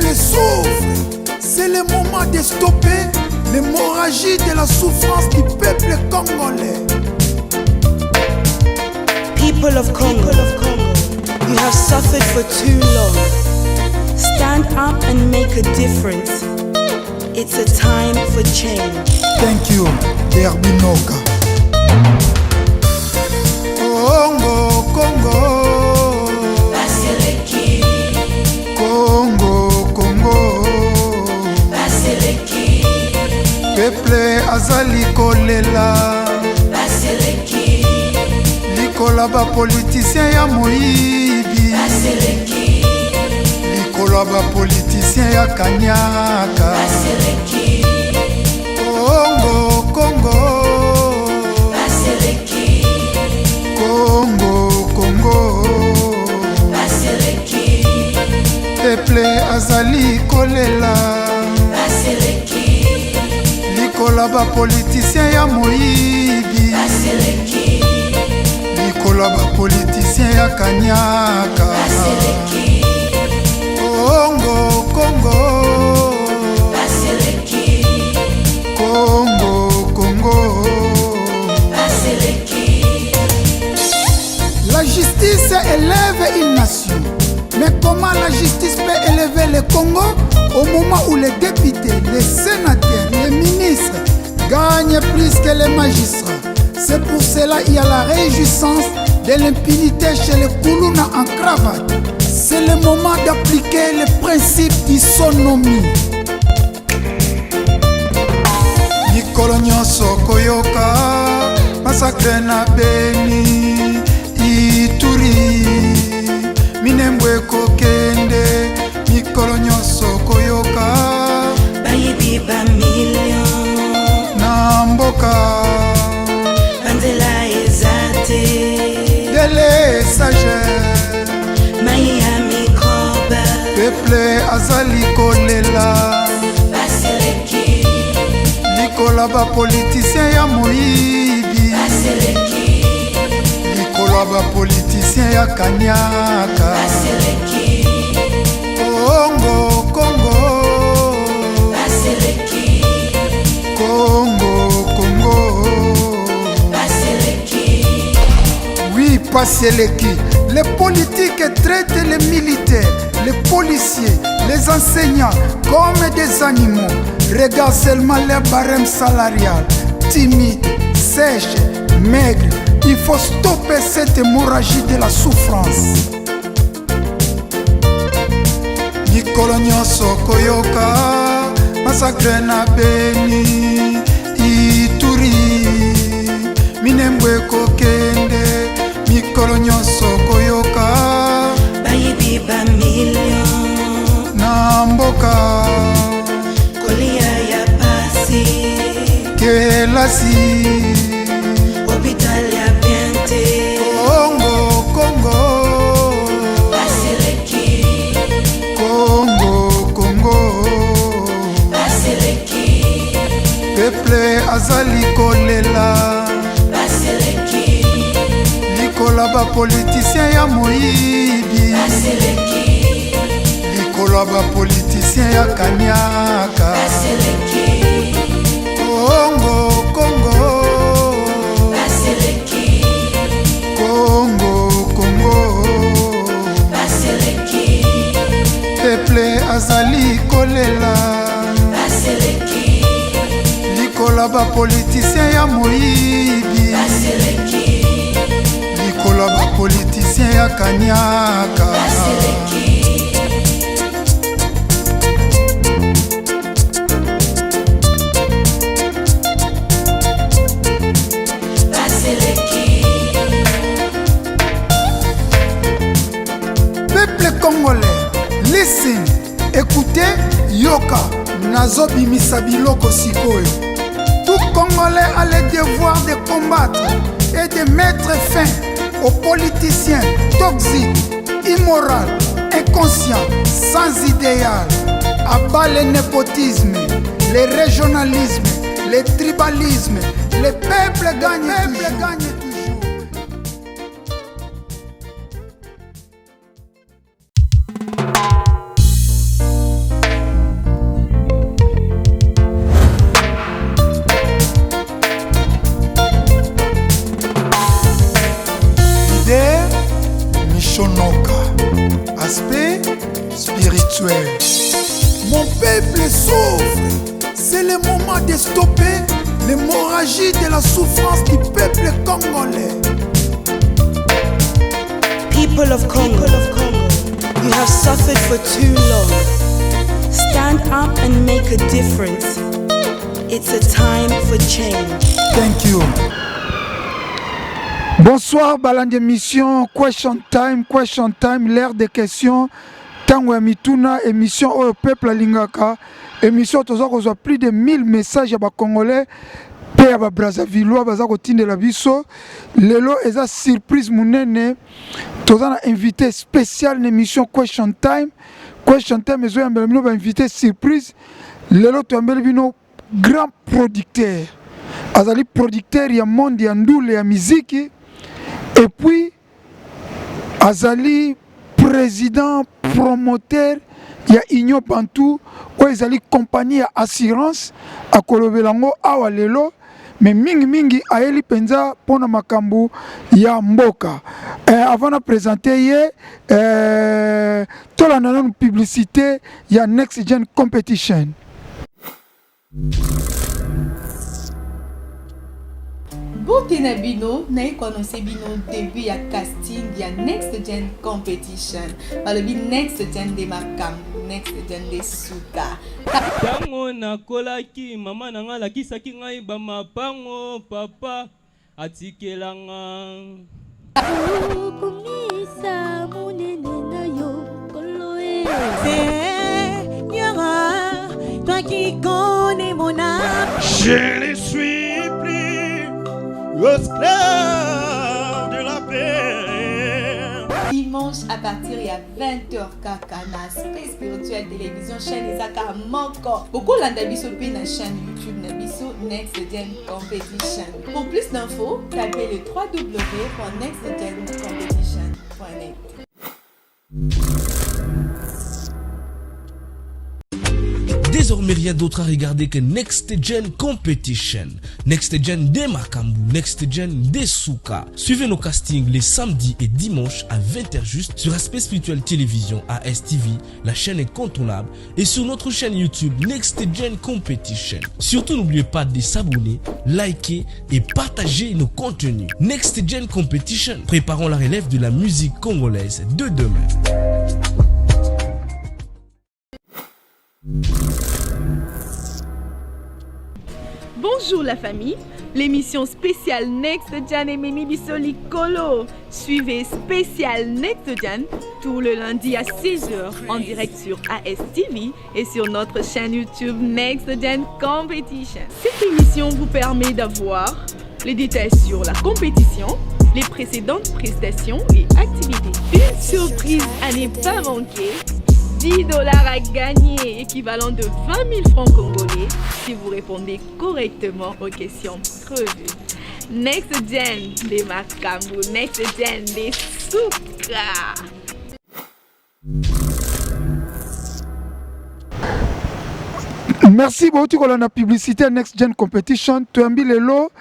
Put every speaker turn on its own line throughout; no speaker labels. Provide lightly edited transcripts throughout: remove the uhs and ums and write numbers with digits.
peuple souffre. C'est le moment de stopper l'hémorragie de la souffrance du peuple congolais.
People of Congo, you have suffered for too long. Stand up and make a difference. It's a time for change.
Thank you, Derbinoka. Congo, Congo. Congo, Congo. Peuple azali kolela. Likolo bapoliticien ya moyibi. Likolo bapoliticien ya kanyaka. Congo, Congo. Congo, Congo. Peuple azali kolela. Likolo bapoliticien ya moyibi. Likolo bapoliticien ya kanyaka. Congo, Congo. Congo, Congo. La justice élève une nation. Mais comment la justice peut élever le Congo au moment où les députés, les sénateurs, les ministres gagnent plus que les magistrats? C'est pour cela qu'il y a la réjouissance de l'impunité chez les Koulouna en cravate. C'est le moment d'appliquer le principe d'isonomie. Mikolo nyonso koyoka massacre na Beni, Ituri, Minembwe ekokende. Mikolo nyonso koyoka
Bayibi bamillion
na mboka.
Banzela eza te.
Délestage.
Mai ya microbe.
Peuple azali kolela.
Baseleki.
Likolo bapoliticien ya moyibi.
Baseleki.
Likolo bapoliticien ya kanyaka.
Baseleki.
Congo, Congo.
Baseleki.
Congo, Congo.
Baseleki.
Oui, pasi eleki. Les politiques traitent les militaires, les policiers, les enseignants comme des animaux. Regarde seulement leur barème salarial. Timide, sèche, maigre. Il faut stopper cette hémorragie de la souffrance. Mikolo nyonso koyoka massacre na Beni, Ituri, Minembwe ekokende. Mikolo nyonso koyoka
Bayibi bamillion
na mboka.
Kolia ya pasi.
Kelasi.
Hôpital ya bien te.
Congo, Congo.
Baseleki.
Congo, Congo.
Baseleki.
Peuple azali kolela.
Baseleki.
Likolo bapoliticien ya moyibi.
Baseleki.
Likolo bapoliticien ya kanyaka.
Baseleki.
Congo, Congo.
Baseleki.
Congo, Congo.
Baseleki.
Peuple azali kolela.
Baseleki.
Likolo bapoliticien ya moyibi.
Baseleki.
Likolo bapoliticien ya kanyaka.
Baseleki. Baseleki.
Peuple congolais, listen, écoutez, yoka, nazobimisa biloko sikoyo. Tout Congolais a le devoir de combattre et de mettre fin aux politiciens toxiques, immoraux, inconscients, sans idéal. À bas le népotisme, le régionalisme, le tribalisme. Le peuple gagne, peuple gagne toujours. congolais. Mon peuple souffre. C'est le moment de stopper l'hémorragie de la souffrance du peuple congolais.
People of Congo, you have suffered for too long. Stand up and make a difference. It's a time for change.
Thank you. Bonsoir, balandi émission Question Time, Question Time, l'heure des questions. Tango ya mituna, émission oyo peuple alingaka, émission toza kozwa plus de 1000 messages ya ba Congolais pe ya ba Brazzavillois baza kotindela biso. Lelo eza surprise munene, toza na invité spécial na émission Question Time. Question Time ezoyambela bino ba invité surprise. Lelo toyambeli bino grand producteur, azali producteur ya monde ya ndule ya miziki, et puis azali président promoteur ya Union Bantou oyo ezali compagnie ya assurance. Akolobela yango awa lelo, mais mingi mingi ayeli mpenza mpona makambo ya mboka. Avant na présenter ye, tolanda nanu publicité ya Next Gen Competition.
Mbote na bino, naye koannonce bino début ya casting ya Next Gen Competition. Balobi Next Gen nde makambo, Next Gen nde suka.
Ntango nakolaki, mama na ngai alakisaki ngai bamapango papa atikelanga.
Okumisa monene na yo, Nkolo e.
Seigneur, toi qui connais mon âme.
Je ne suis plus esclave de la paix.
Dimanche à partir ya 20h kaka na Aspect Spirituel Télévision, chaîne ezaka moko. Bokolanda biso pe na chaîne YouTube na biso Next Gen Competition. Pour plus d'infos, tapez le www.nextgencompetition.net.
Désormais, rien d'autre à regarder que Next Gen Competition. Next Gen de makambo, Next Gen de suka. Suivez nos castings les samedis et dimanches à 20h juste sur Aspect Spirituel Télévision, ASTV, la chaîne incontournable, et sur notre chaîne YouTube Next Gen Competition. Surtout, n'oubliez pas de s'abonner, liker et partager nos contenus. Next Gen Competition, préparons la relève de la musique congolaise de demain.
Bonjour la famille, l'émission spéciale Next Gen ememi biso likolo. Suivez spécial Next Gen tout le lundi à 6h en direct sur ASTV et sur notre chaîne YouTube Next Gen Competition. Cette émission vous permet d'avoir les détails sur la compétition, les précédentes prestations et activités. Une surprise à ne pas manquer. 10 $ à gagner, équivalent de 20 000 francs congolais, si vous répondez correctement aux questions prévues. Next Gen de makambo, Next Gen de suka.
Merci bauti kolanda publicité Next Gen Competition. Toyambi lelo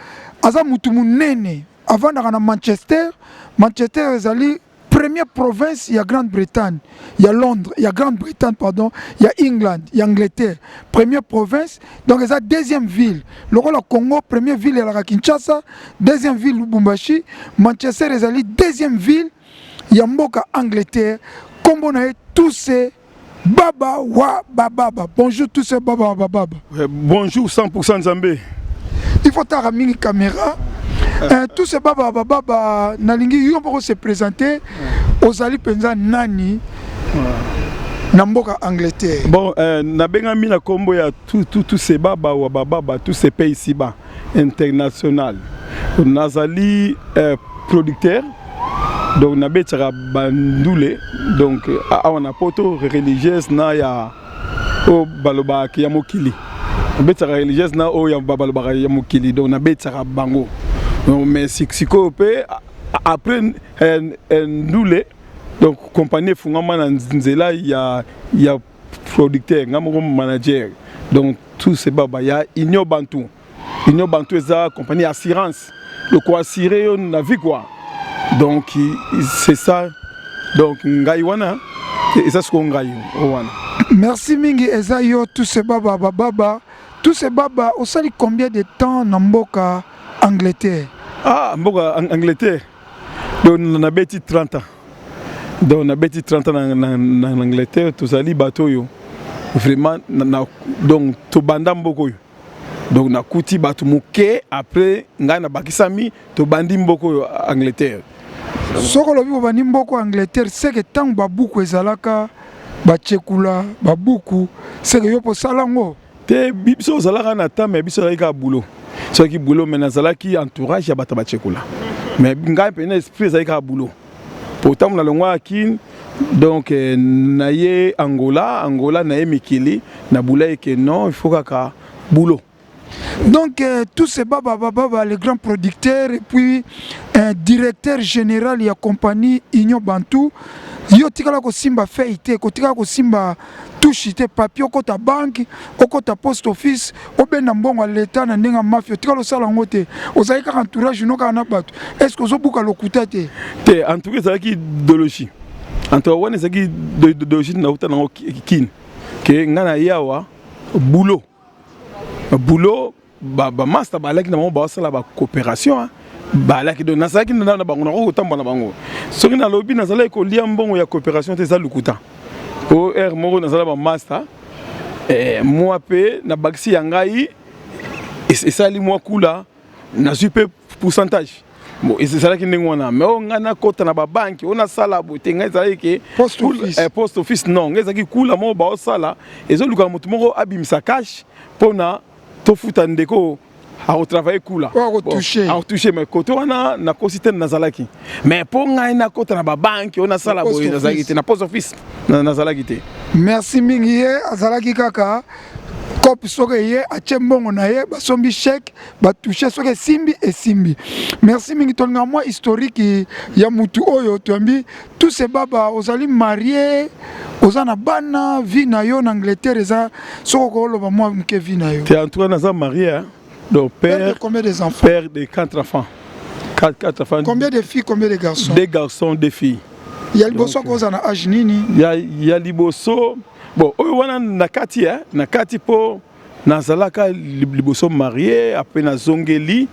aza mutu munene, avandaka na Manchester. Manchester ezali première province ya Grande-Bretagne, ya Londres, ya Grande-Bretagne pardon, ya England, ya Angleterre, première province, donc eza deuxième ville. Lokola Congo, première ville ezalaka Kinshasa, deuxième ville Lubumbashi, Manchester ezali deuxième ville ya mboka Angleterre. Kombo na ye Tous Baba wa Bababa. Bonjour Tous Baba wa Bababa.
Ouais, bonjour 100% Nzambe.
Il faut tara mingi caméra. Tous Baba wa Bababa, nalingi yo moko se présenter. Ozali penza nani na mboka Angleterre?
Bon, nabengami na kombo ya tout, tout, tout ces baba wa bababa, tous ces pays ici-bas international. Nazali producteur. Donc nabetaka bandule, donc awa na poto religieuse na ya oyo balobaka ya mokili, nabetaka religieuse na oyo balobaka ya mokili, donc nabetaka bango. Donc, mais sikoyo mpe après ndule, donc compagnie efungwama na nzela ya producteur, nga moko manager. Donc tout c'est baba ya Union Bantou. Union Bantou eza compagnie ya assurance, le koassurer yo na vie quoi. Donc c'est ça. Donc ngai wana eza sikoyo ngai wana.
Merci mingi eza yo tous baba bababa tous baba osali combien de temps na mboka Angleterre?
Ah mboka Angleterre donc nabeti 30 ans donc nabeti 30 ans na, na, na Angleterre tozali bato oyo vraiment na, na, donc tobanda mboka oyo donc nakuti bato moke après ngai nabakisami tobandi mboka oyo Angleterre.
Soki olobi bobandi mboka Angleterre seke ntango babuku ezalaka bachekula babuku seke yo mpo osala yango?
Te, biso ozalaka na temps, mais biso ezalaki kaka boulot, soki boulot, mais nazalaki entourage ya bato bachekula, mais ngai mpena esprit ezalaki kaka boulot. Po ntango nalongwaka Kine, donc naye Angola, Angola naye mikili, nabula eke non, il faut kaka boulot.
Donc tous ces baba baba, les grands producteurs et puis un directeur général ya compagnie Union Bantou, yo tikala kosimba feuille te, kotikala kosimba touche te, papier, okota banque, okota post office, obenda mbongo ya leta na ndenge ya mafia, otikala osala yango te. Ozali kaka entourage no kaka na bato. Est ce que ozobuka lokuta te?
Te, en tout cas ezalaki idéologie. En tout cas wana ezalaki idéologie nauta nango Kine, ke ngai na yawa boulot, boulot. Bamaster balaki na bango baosala bacoopération, balaki. Donc nazalaki na bango, nakoki kotambola na bango. Soki nalobi nazalaki kolia mbongo ya coopération te, eza lokuta. Po heure moko nazala bamaster, mwa mpe nabakisi ya ngai, esali mwa kula, nazwi mpe pourcentage. Bon, ezalaki ndenge wana. Mais oyo ngai nakɔta na babanke oyo nasala boye te. Ngai ezalaki ke
post office.
Post office non, ngai ezalaki kula moko baosala, ezoluka motu moko abimisa cash mpona tofuta ndeko akotravaille kula.
Akotouche.
Akotouche. Mais kote wana nakosi te, nazalaki. Mais mpo ngai nakɔta na babanke oyo nasala boye, nazalaki te. Na post office nazalaki te.
Merci mingi. Ye azalaki kaka cope, soki ye atie mbongo na ye, basombi chèque, batouche, soki esimbi, esimbi. Merci mingi. Tolinga mwa historique ya mutu oyo toyambi. Tous baba, ozali marié, oza na bana? Vie na yo na Angleterre eza, soki okoloba mwa moke vie na yo.
Te, en tout cas naza marié, hein? Donc père,
père de combien des enfants?
Père de quatre enfants, quatre, quatre enfants.
Combien de filles, combien de garçons?
Deux garçons, deux filles.
Ya liboso akoza na age nini?
Ya liboso, bon, oyo wana na kati, eh, na kati mpo nazalaka liboso marié, après nazongeli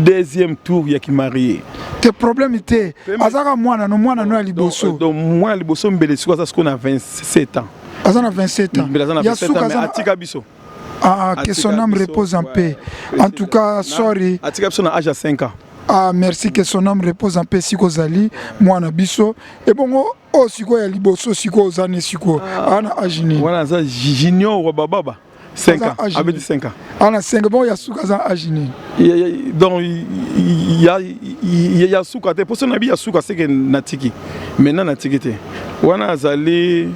deuxième tour ya kimarié.
Te, problème te, azalaka mwana no, mwana no ya liboso.
Donc mwana liboso mbele sikoyo aza sikoyo na 27 ans.
Aza na 27 ans.
Mbele aza na 27 ans, mais atika biso.
Ah, que son âme repose en paix. En tout cas, sorry.
Atika biso na âge ya 5 ans.
Ah, merci, que son âme repose en paix. Siko zali mwana biso. Ebongo oyo sikoyo ya liboso, sikoyo oza ne sikoyo aza na âge nini?
Wana aza junior wa bababa, 5 ans, abeti 5 ans.
Ana 5. Bon, ya suka aza âge nini?
Donc ya suka te, mposo nayebi ya suka seke natiki. Maintenant natiki te, wana azali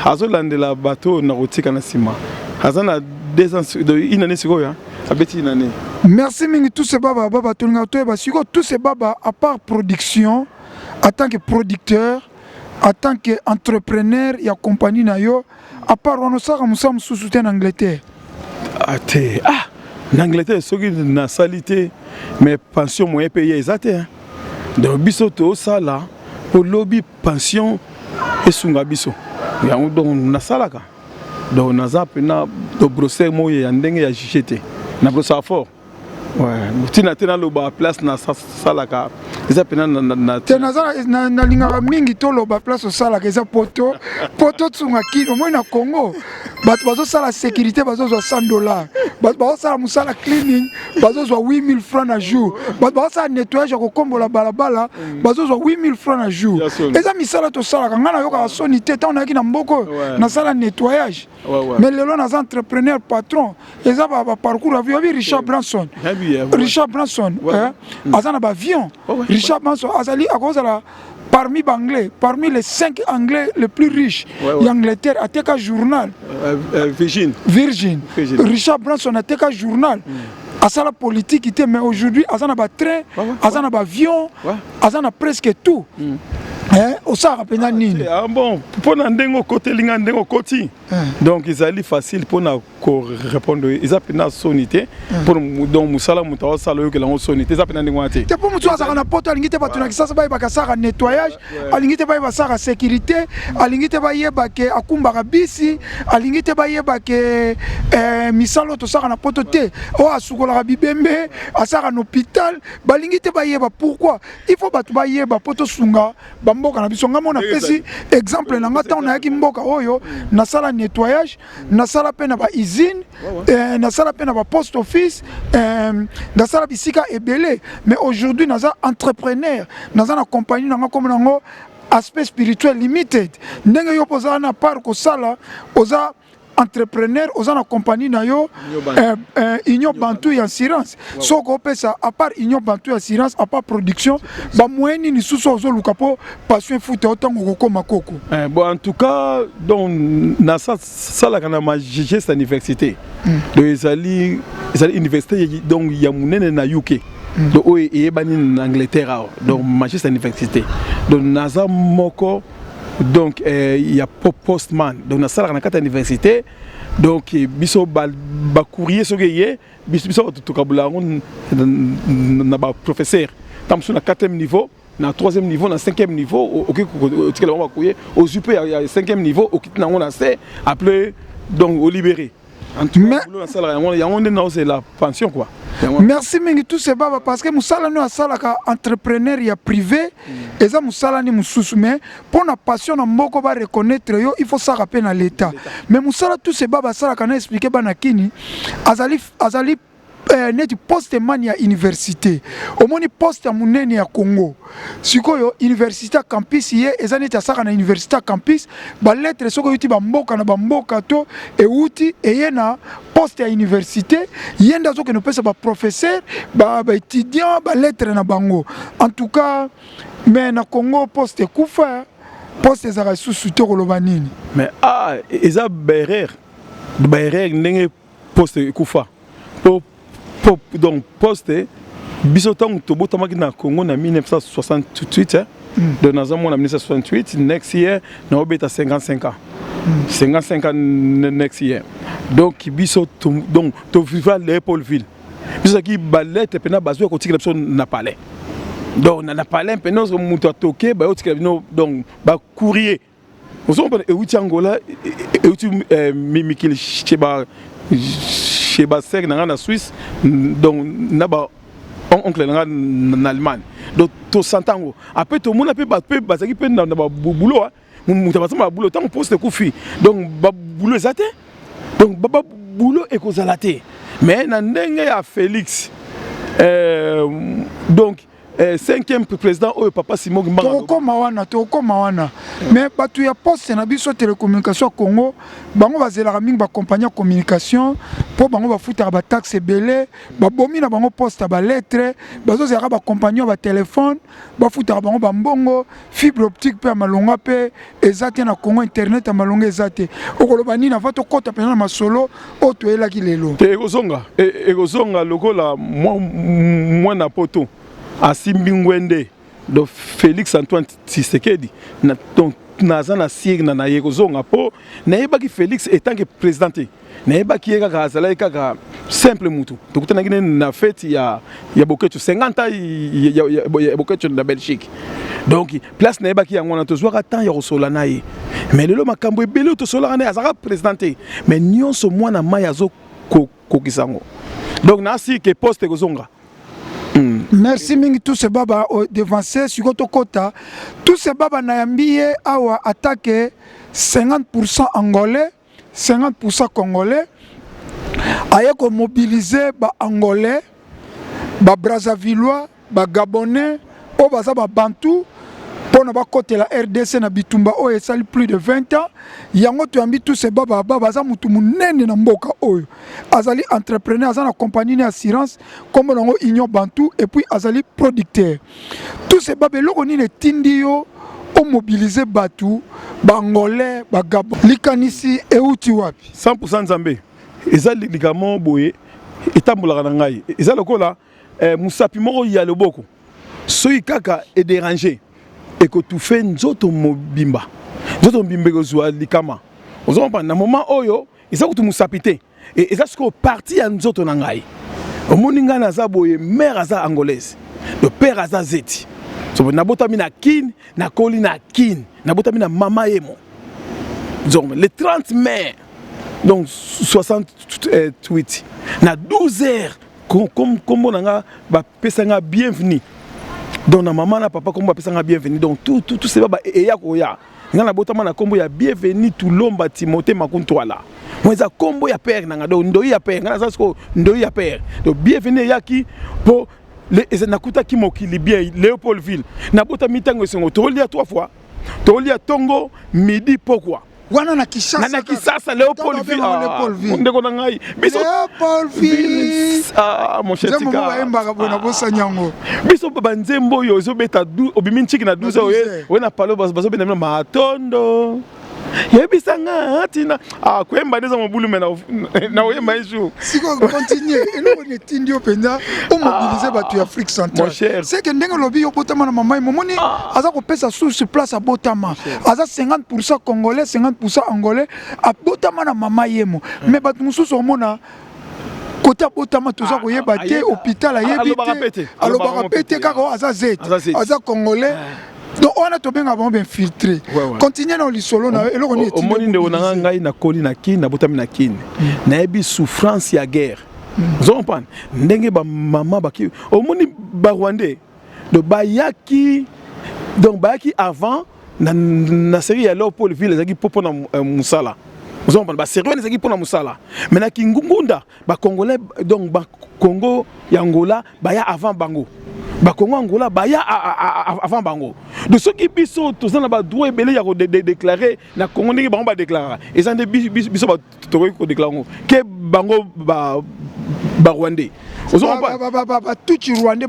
azolandela bato oyo na kotika na nsima. Aza na 2 ans, une année sikoyo abeti, une année.
Merci mingi tous baba baba. Tolingaka toyeba sikoyo, tous baba, à part production, en tant que producteur, en tant que entrepreneur ya compagnie na yo, à part wana osalaka mosala mosusu te na Angleterre?
Ah te, ah, na Angleterre soki nasali te, mais pension moyen mpe ye eza te. Donc biso tosala mpo lobi pension esunga biso yango. Donc nasalaka, donc naza mpena do brosser moko ya ndenge ya juge te, na brossaka fort. Ntina te naloba place nasalaka eza mpena.
Te, nalingaka mingi toloba place osalaka eza poto poto tsunga kini. Omoi na Congo bato bazosala sécurité bazozwa 100 $, bato bazosala mosala cleaning bazozwa 8000 francs na jour, bato bazosala nettoyage ya kokombola balabala bazozwa 8000 francs na jour. Eza misala tosalaka. Ngai nayokaka soni te. Ntango nayaki na mboka oyo, nasala nettoyage, mais lelo naza entrepreneur, patron. Eza baparcours ya vie. Oyebi Richard Branson? Richard Branson aza na baavion. Richard Branson azali, akozala parmi baanglais, parmi les cinq Anglais les plus riches ya Angleterre. Ateka journal.
Virgin.
Virgin. Richard Branson ateka journal, asala politique te, mais aujourd'hui aza na batrain, aza na baavion, aza na presque tout. Eh, osalaka mpenza nini?
Ah bon, mpo na ndenge okoteli nga, ndenge okoti, donc ezali facile mpona korépondre. Eza mpenza soni te. Donc mosala moto aosala, oyokela yango soni te, eza mpenza ndenge wana te.
Te, mpo motu azalaka na poto, alingi te bato na Kisasa bayebaka asalaka nettoyage, alingi te bayeba asalaka sécurité, alingi te bayeba ke akumbaka bisi, alingi te bayeba ke misala oyo tosalaka na poto te, oyo asukolaka bibembe, asalaka na hôpital, balingi te bayeba. Pourquoi il faut bato bayeba? Mpo tosunga bamboka na biso. Ngai mo napesi exemple na nga: ntango nayaki mboka oyo, nasala nettoyage, nasala mpe na bausine, nasala mpe na bapost office, nasala bisika ebele. Mais aujourd'hui naza entrepreneur, naza na compagnie na nga, kombo nango Aspect Spirituel Limited. Ndenge yo mpo ozala na part kosala, oza entrepreneur, oza na compagnie na yo, Union Bantu ya assurance. Soki opesa, à part Union Bantu ya assurance, à part production, bamoyen nini lisusu ozoluka mpo passion efuta yo ntango okokóma koko?
Bon, en tout cas, donc nasalaka na Manchester Université. Donc ezali université donc ya monene na UK, donc oyo eyebani na Angleterre awa, donc Manchester Université. Donc naza moko donc ya postman, donc nasalaka na kati ya université. Donc biso bacourrier soki eye, biso bato tokabola yango na baprofesseur. Ntango mosusu na quatrième niveau, na troisième niveau, na cinquième niveau, okoki otikela bango bacourrier, ozwi mpe ya cinquième niveau, okiti nango na se, après donc olibéré. En tout cas, nasalaka yango, yango nde naozela pension quoi.
Merci mingi tous baba, parce que mosala no asalaka, entrepreneur ya privé, eza mosala ni mosusu. Mais mpo na passion na mboka bareconnaître yo, il faut salaka mpe na l'état. Mais mosala tous baba asalaka, na expliquer bana kini, azali neti postman ya université. Omoni poste ya monene ya Congo sikoyo, université ya campus, ye eza neti asalaka na université ya campus. Balettre soki euti bamboka na bamboka to euti, eye na poste ya université, ye nde azokende kopesa baprofesseur, baétudiant balettre na bango. En tout cas, mais na Congo poste ekufa, poste ezalaka lisusu te. Koloba nini?
Mais ah, eza baerreur, baerreur ndenge poste ekufa. Po donc poste, biso ntango tobotamaki na Congo na 1968, eh? Donc naza mwana 1968, next year naobeta 55 ans, 55 ans next year. Donc biso donc tovivre Léopoldville, biso ezalaki balettre mpena bazwi ya kotikela biso na palais. Donc na palais mpena moto atoke, bayotikela bino donc bacourrier. Ozomona, euti Angola, euti mikili chez basere na ngai na Suisse, donc na ba oncle na ngai na Allemagne. Donc tosanta yango. Après tomona mpe bato mpe bazalaki mpe na babulo, moto bazama babulo. Ntango poste ekufi, donc babulo eza te, donc babulo ekozala te. Mais na ndenge ya Félix, donc cinquième président oyo, papa Simon Kimbangu.
Tokokoma wana, tokokoma wana. Mais bato ya poste na biso, télécommunication ya Congo, bango bazelaka mingi bacompagnie ya communication, mpo bango bafutaka bataxe ebele. Babomi na bango poste ya balettre, bazozelaka bacompagnie ya batelefone, bafutaka bango bambongo. Fibre optique mpe ya malonga mpe eza te na Congo, internet ya malonga eza te. Okoloba nini ava tokɔta mpenza na masolo oyo toyelaki lelo?
Te, ekozonga, ekozonga lokola mwana poto asimbi ngwende. Donc Félix Antoine Tshisekedi na, donc naza na sire na ye kozonga, mpo nayebaki Félix en tant que président te, nayebaki ye kaka azalaki kaka simple mutu. Tokutanaki ne na fête ya Bokeco, 50 ans ya Bokeco na Belgique. Donc place nayebaki yango wana, tozwaka temps ya kosola na ye. Mais lelo makambo ebele oyo tosolaka na ye, azalaka président te, mais nyonso mwana mai azokokisa yango. Donc nasi ke poste ekozonga.
Merci mingi tous baba devancé. Sikoyo tokɔta tous baba, nayambi ye awa atake 50 angolais, 50 congolais. Aye komobilize baangolais, babrazzavillois, bagabonais oyo baza babantu mpona bakotela RDC na bitumba oyo esali plus de 20 ans. Yango toyambi tous baba. Baba aza motu monene na mboka oyo, azali entrepreneur, aza na compagnie na assurance, nkombo nango Union Bantu, et puis azali producteur. Tous baba, eloko nini etindi yo omobilize bato baangolais, bagabon? Likanisi euti wapi?
100 Nzambe. Eza likambo boye etambolaka na ngai, eza lokola mosapi moko ya loboko, soki kaka edérange. Ekotufe nzoto mobimba, nzoto mobimba ekozwa likama. Ozo comprendre? Na moment oyo eza kutu mosapi te, eza sikoyo partie ya nzoto na ngai. Omoni ngai naza boye, mère aza angolaise, le père aza zeti. So, nabotami na Kin, nakoli na Kin, nabotami na mama Yemo. Donc le 30 mai donc 68 na 12 heures, kombo na nga bapesa nga bienvenue. Donc na mama na papa, kombo bapesa nga bienvenue. Donc tout tout tout c'est ba eya koya nga nabotama na kombo ya Bienvenu Tulomba Timothée Makuntwala. Moi eza kombo ya père na nga, donc ndoi ya père nga, naza sikoyo ndoi ya père. Donc Bienvenu eyaki po nakutaki mokili bien. Léopoldville nabotami, ntango esengo, tolia trois fois, tolia tongo, midi, pokwa.
Wana na Kinshasa?
Na Kisasa, Léopoldville.
Léopoldville.
Ndeko na ngai,
biso Léopoldville.
Ah, mon cher.
Nzembo moko bayembaka boye, nabosani yango.
Biso banzembo oyo ezobeta, obimi ntiki na 12, oye oye na palo, bazobeta bino matondo. Yebisa nga ntina ah, koyemba nde eza mobulu, me na oyemba un jour.
Sikoyo continue, eloko nini etindi yo mpenza omobilize bato ya Afrique centrale? C'est que ndenge olobi, yo botama na mama, momoni aza kopesa source place abotama, aza 50 congolais, 50 angolais, abotama na mama Yemo. Mais bato mosusu omona kote abotama toza koyeba te, hôpital ayebi te, alobaka mpe te, kaka oyo aza zet, aza congolais. Donc wana tobengaka bango bainfiltré. Continue na lisolo na yo, eloko nini?
Omoni ndeko na nga, ngai nakoli na Kine, nabotami na Kine, nayebi souffrance ya guerre. Ozo comprendre ndenge bamama baki. Omoni Barwandais, donc bayaki, donc bayaki avant na série ya Léopoldville, ezalaki mpo mpona mosala. Ozo comprendre, basérie wana ezalaki mpona mosala. Mais na Kingunda, Bacongolais, donc Bacongo ya Angola baya avant bango, Bakongo Angola baya avant bango. Donc soki biso toza na badroit ebele ya kodéclare na Congo ndenge bango badéclaraka, eza nde biso tokoki kodéclare yango ke bango Barwandais.
Batutsi rwandais?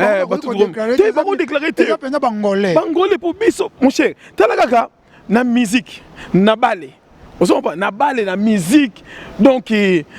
Te, bakodéclare te.
Eza mpenza Bangolais.
Bangolais mpo biso, mon cher, tala kaka na musique, na bale, ozompa na bale, na musique, donc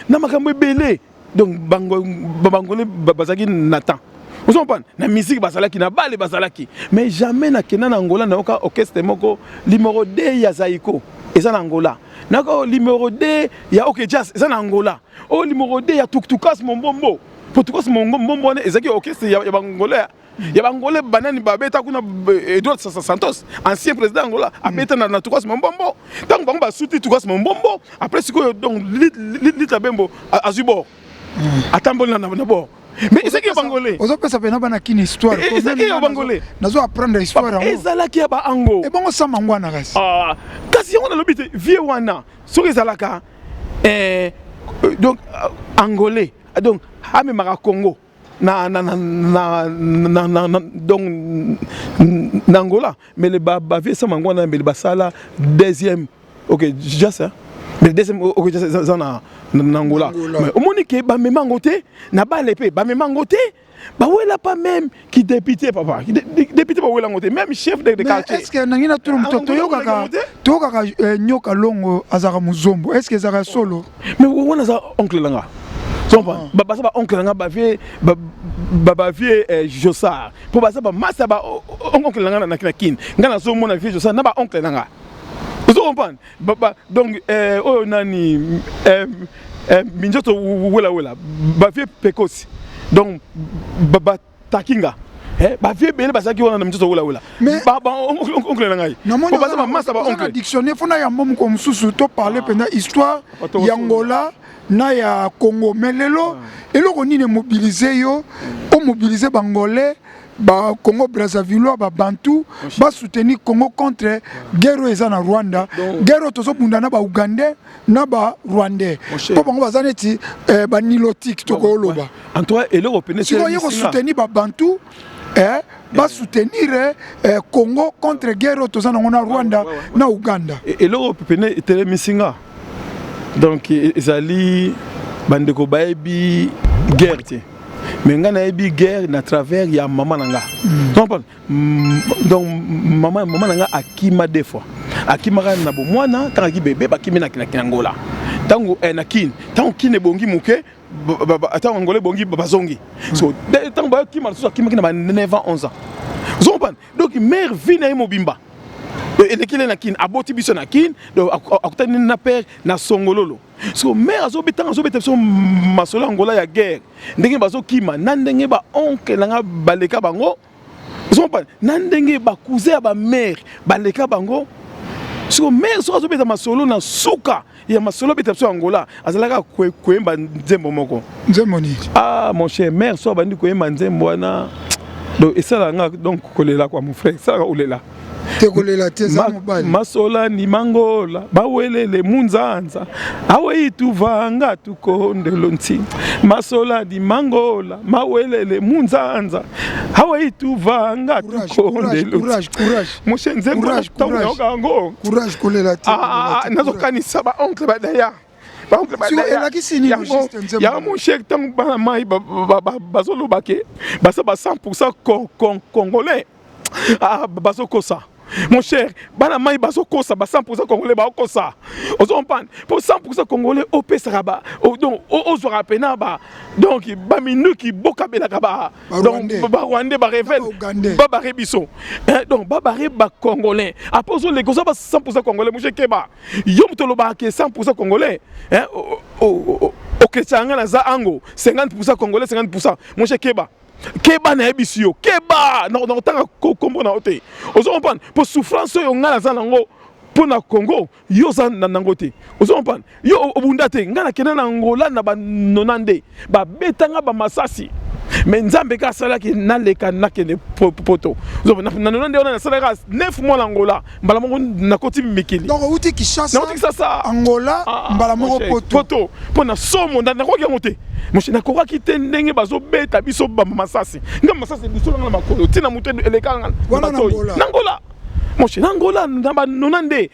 na makambo ebele. Donc Bangolais bazalaki na temps, ozompa na musique bazalaki, na bale bazalaki. Mais jamais nakenda na Angola nayoka orchestre moko numéro 2 ya Zaiko eza na Angola, nayoka numéro 2 ya OK Jazz eza na Angola, oyo numéro 2 ya Tuktukas Mombombo. Po Tukas Mombombo wana ezalaki orchestre ya Bangolais, ya Bangolais banani babeta kuna? Edouard Santos, ancien président Angola, abeta na Tukas Mombombo. Ntango bango basuti Tukas Mombombo, après sikoyo donc Lita Bembo azwi bord, atamboli na bord, mais ezalaki ya Bangolais.
Ozopesa mpena bana Kini histoire.
Ezalaki ya Bangolais.
Nazo apprendre histoire yango.
Ezalaki ya Baango.
Ebongo sama yango wana kasi?
Kasi yango nalobi te, vie wana soki ezalaka donc angolais, donc amemaka Congo na donc na Angola. Mais le bavie esama yango wana, mbele basala deuxième OK Jazz, mais deuxième OK Jazz eza na Angola. Mais omoni ke bamema yango te na bale, mpe bamema yango te, bawela pas même ki député, papa, député bawela yango te, même chef de quartier.
Est ce que nangi na tulu moto toyokaka Nyoka Longo azalaka mozombo, est ce que ezalaka solo?
Mais wana aza oncle na nga, baza ba oncle na nga, bavie bavie Josar, mpo baza bamasa ba oncle na nga na Kine. Nga nazomona vie Josar na ba oncle na nga, ozo comprendre? Donc oyo nani, Minzoto Welawela, bavie Pekosi, donc batakinga bavie ebele bazalaki wana na Minzoto Welawela, oncle na ngai, po baza bamasa ba oncle.
Dictionnaire fona yango moko mosusu, toparle mpenza histoire ya Angola na ya Congo. Mais lelo eloko nini emobilize yo, omobilize Bangolais, Bacongo brazzavillois, Babantu basoutenir Congo contre guerre oyo eza na Rwanda, guerre oyo tozobunda na Baugandais na Barwandais, mpo bango baza neti Banilotique, tokoloba?
En tout cas eloko pene
Sikoyo ye kosoutenir Babantu, basoutenir Congo contre guerre oyo toza nango na Rwanda na Uganda.
Eloko pene etelemisi nga, donc ezali bandeko bayebi guerre te, mais ngai nayebi guerre na travers ya mama na nga. Donc mama na nga akima deux fois. Akimaka na bomwana, ntango aki bebe, bakimi na Angola, ntango na Kine, ntango Kine ebongi moke, ntango Angola ebongi, bazongi. So ntango bayokima lisusu, akimaki na ba 9 ans, 11 ans. Ozo comprendre? Donc mère vie na ye mobimba elekeli ye na Kin, aboti biso na Kin, donc akutani na père na Songololo. So mère azobeta azobeta biso masolo ya Angola ya guerre, ndenge bazokima na ndenge ba oncle na nga baleka bango. Ozo comprendre? Na ndenge ba cousin ya ba mère baleka bango. Siko mère soki azobeta masolo na suka ya masolo abeta biso Angola, azalaka koyemba nzembo moko.
Nzembo nini?
Ah mon cher, mère so abandi koyemba nzembo wana, donc esalaka nga donc kolela quoi mon frère, esalaka kolela.
Te kolela te, eza mobali.
Masola ni mangola bawelele munzanza awe ituvanga tukondelo nti masola ni mangola mawelele munzanza awe ituvanga tukondelo.
Courage, courage.
Mon cher, nzembo
Courage,
ntango
courage.
nayoka yango.
Courage, kolela te,
Ah,
kolela
ah,
te,
nazokanisa ba oncle badaya. Ba oncle
Siko,
badaya.
elakisi nini
Yango,
juste nzembo
yango
wana?
mon cher, ntango bana mai bazoloba ke baza ba 100% congolais. Ah, bazokosa. Mon cher, bana mai bazokosa, ba 100% congolais baokosa. Ozo comprendre? Po 100% congolais opesaka ba, donc ozwaka pena ba, donc ba minduki bokabelaka ba,
Ba
donc
Rwandais.
ba Rwandais ba rebelle,
Ba Ougandais.
ba bare biso. Hein, donc ba bare ba congolais. Après ozoleka oza ba 100% congolais, mon cher keba. Yo moto olobaka ke 100% congolais, hein, okesaka nga naza ango 50% congolais 50%. Mon cher keba. Keba nayebisi yo, keba na kotanga kombo na yo te. Ozo comprendre? Po souffrance oyo nga naza nango mpo na Congo, yo oza na nango te. Ozo comprendre? Yo obunda te, nga nakenda na Angola na ba 92, babetanga ba masasi. Mais Nzambe ka asalaki naleka nakende poto. Ozo comprendre? Na 92 wana nasalaka 9 mois na Angola, mbala moko nakoti mikili.
Donc outi Kinshasa,
Nauti Kinshasa.
Angola,
Ah,
mbala moko
mon cher,
poto.
poto. Mpo na somo, nakoki yango te. Mon cher, nakokaki te ndenge bazobeta biso ba masasi. Nga masasi biso nga na makolo, tina moto eleka nga na
Wana na
matoyi.
Angola.
Na Angola. Mon cher, na Angola, na ba 92.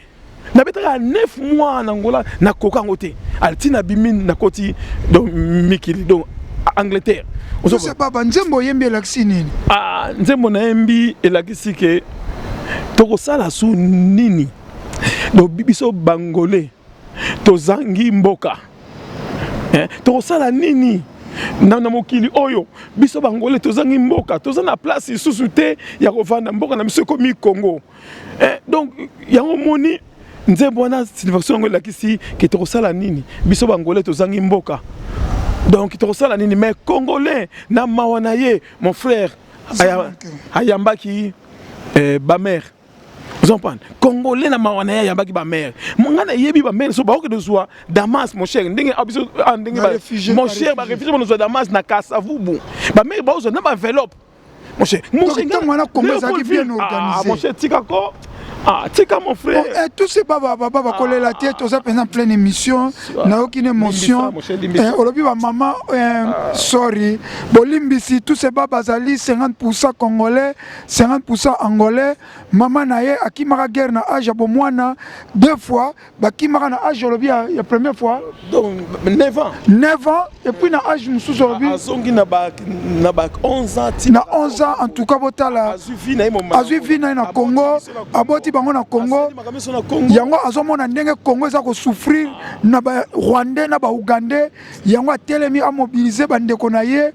Nabetaka 9 mois na Angola, nakoka yango te. Altina bimi nakoti donc mikili donc Angleterre. Ozo
Jose Baba, nzembo oyembi elakisi nini?
Ah, nzembo nayembi elakisi ke tokosala su nini? Donc biso bangolais tozangi mboka. Eh, tokosala nini? Na mokili oyo biso bangolais tozangi mboka, toza na place lisusu te ya kovanda, mboka na biso ekomi Congo. Eh, donc yango moni nzembo wana signification yango elakisi ke tokosala nini? Biso bangolais tozangi mboka. Donc tokosala nini? Mais congolais na mawa na ye, mon frère, ayambaki ba mère. Vous comprenez? Congolais na mawa na ye ayambaki ba mère. Nga nayebi ba mère so baokende kozwa Damas, mon cher, ndenge ah, biso ah, ndenge
Ba
ba
réfugié,
mon
ba
cher, ba
réfugié.
réfugié bonozwa Damas na Kasavubu. Ba mère baozwa na ba enveloppe. Mon cher, mon
Donc,
cher,
ntango wana Congo ezalaki bien
Ah,
organisé.
mon cher, tika ko. Ah, tika mon frère.
Bon, eh, tous ces baba baba bakolela te, toza mpenza en pleine émission, nayoki na émotion.
Limbisa, mon cher, limbisa.
Eh, olobi ba mama, eh, sorry, bolimbisi, tous ces baba bazali 50% congolais, 50% angolais. Mama na ye akimaka guerre na âge ya bomwana deux fois, bakimaka na âge olobi ya première fois.
Donc 9 ans.
9 ans et puis na âge mosusu olobi.
Azongi na ba 11 ans ti.
Na 11 ans en tout cas botala.
Azwi vie na ye moma.
Azwi vie na ye na Congo, aboti bango na Congo.
Asali makambo nyonso na Congo.
Yango azomona ndenge Congo eza ko souffrir na ba Rwandais na ba Ougandais, yango atelemi a mobiliser ba ndeko na ye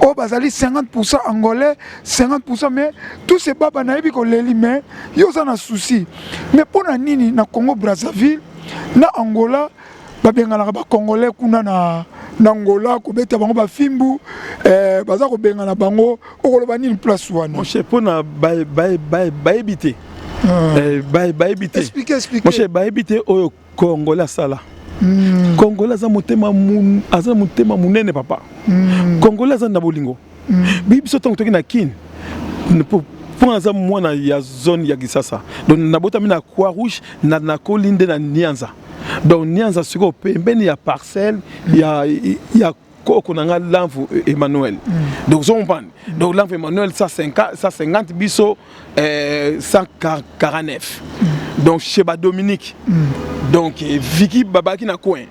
oyo bazali 50% angolais, 50% mais tous ces baba nayebi koleli mais yo oza na souci. Mais pona nini na Congo Brazzaville na Angola babenganaka ba Congolais kuna na Angola kobeta bango ba fimbu, baza kobengana bango, okoloba nini place wana?
Mon cher, pona bayebi te. Bayebi te.
Expliquez, expliquez.
Mon cher, bayebi te oyo Congolais asala. Congolais aza motema aza motema munene papa. Congolais aza na bolingo. Biso ntango toki na Kin, mpo naza mwana ya zone ya Kisasa. Donc nabotami na Croix Rouge, na nakoli nde na Nyanza. Donc Nyanza sikoyo pembeni ya parcelle ya koko na nga Lamvu Emmanuel. Donc zo comprendre. Donc Lamvu Emmanuel 150, 150 biso, 149. Donc chez ba Dominique. Donc Vicky babaki na coin.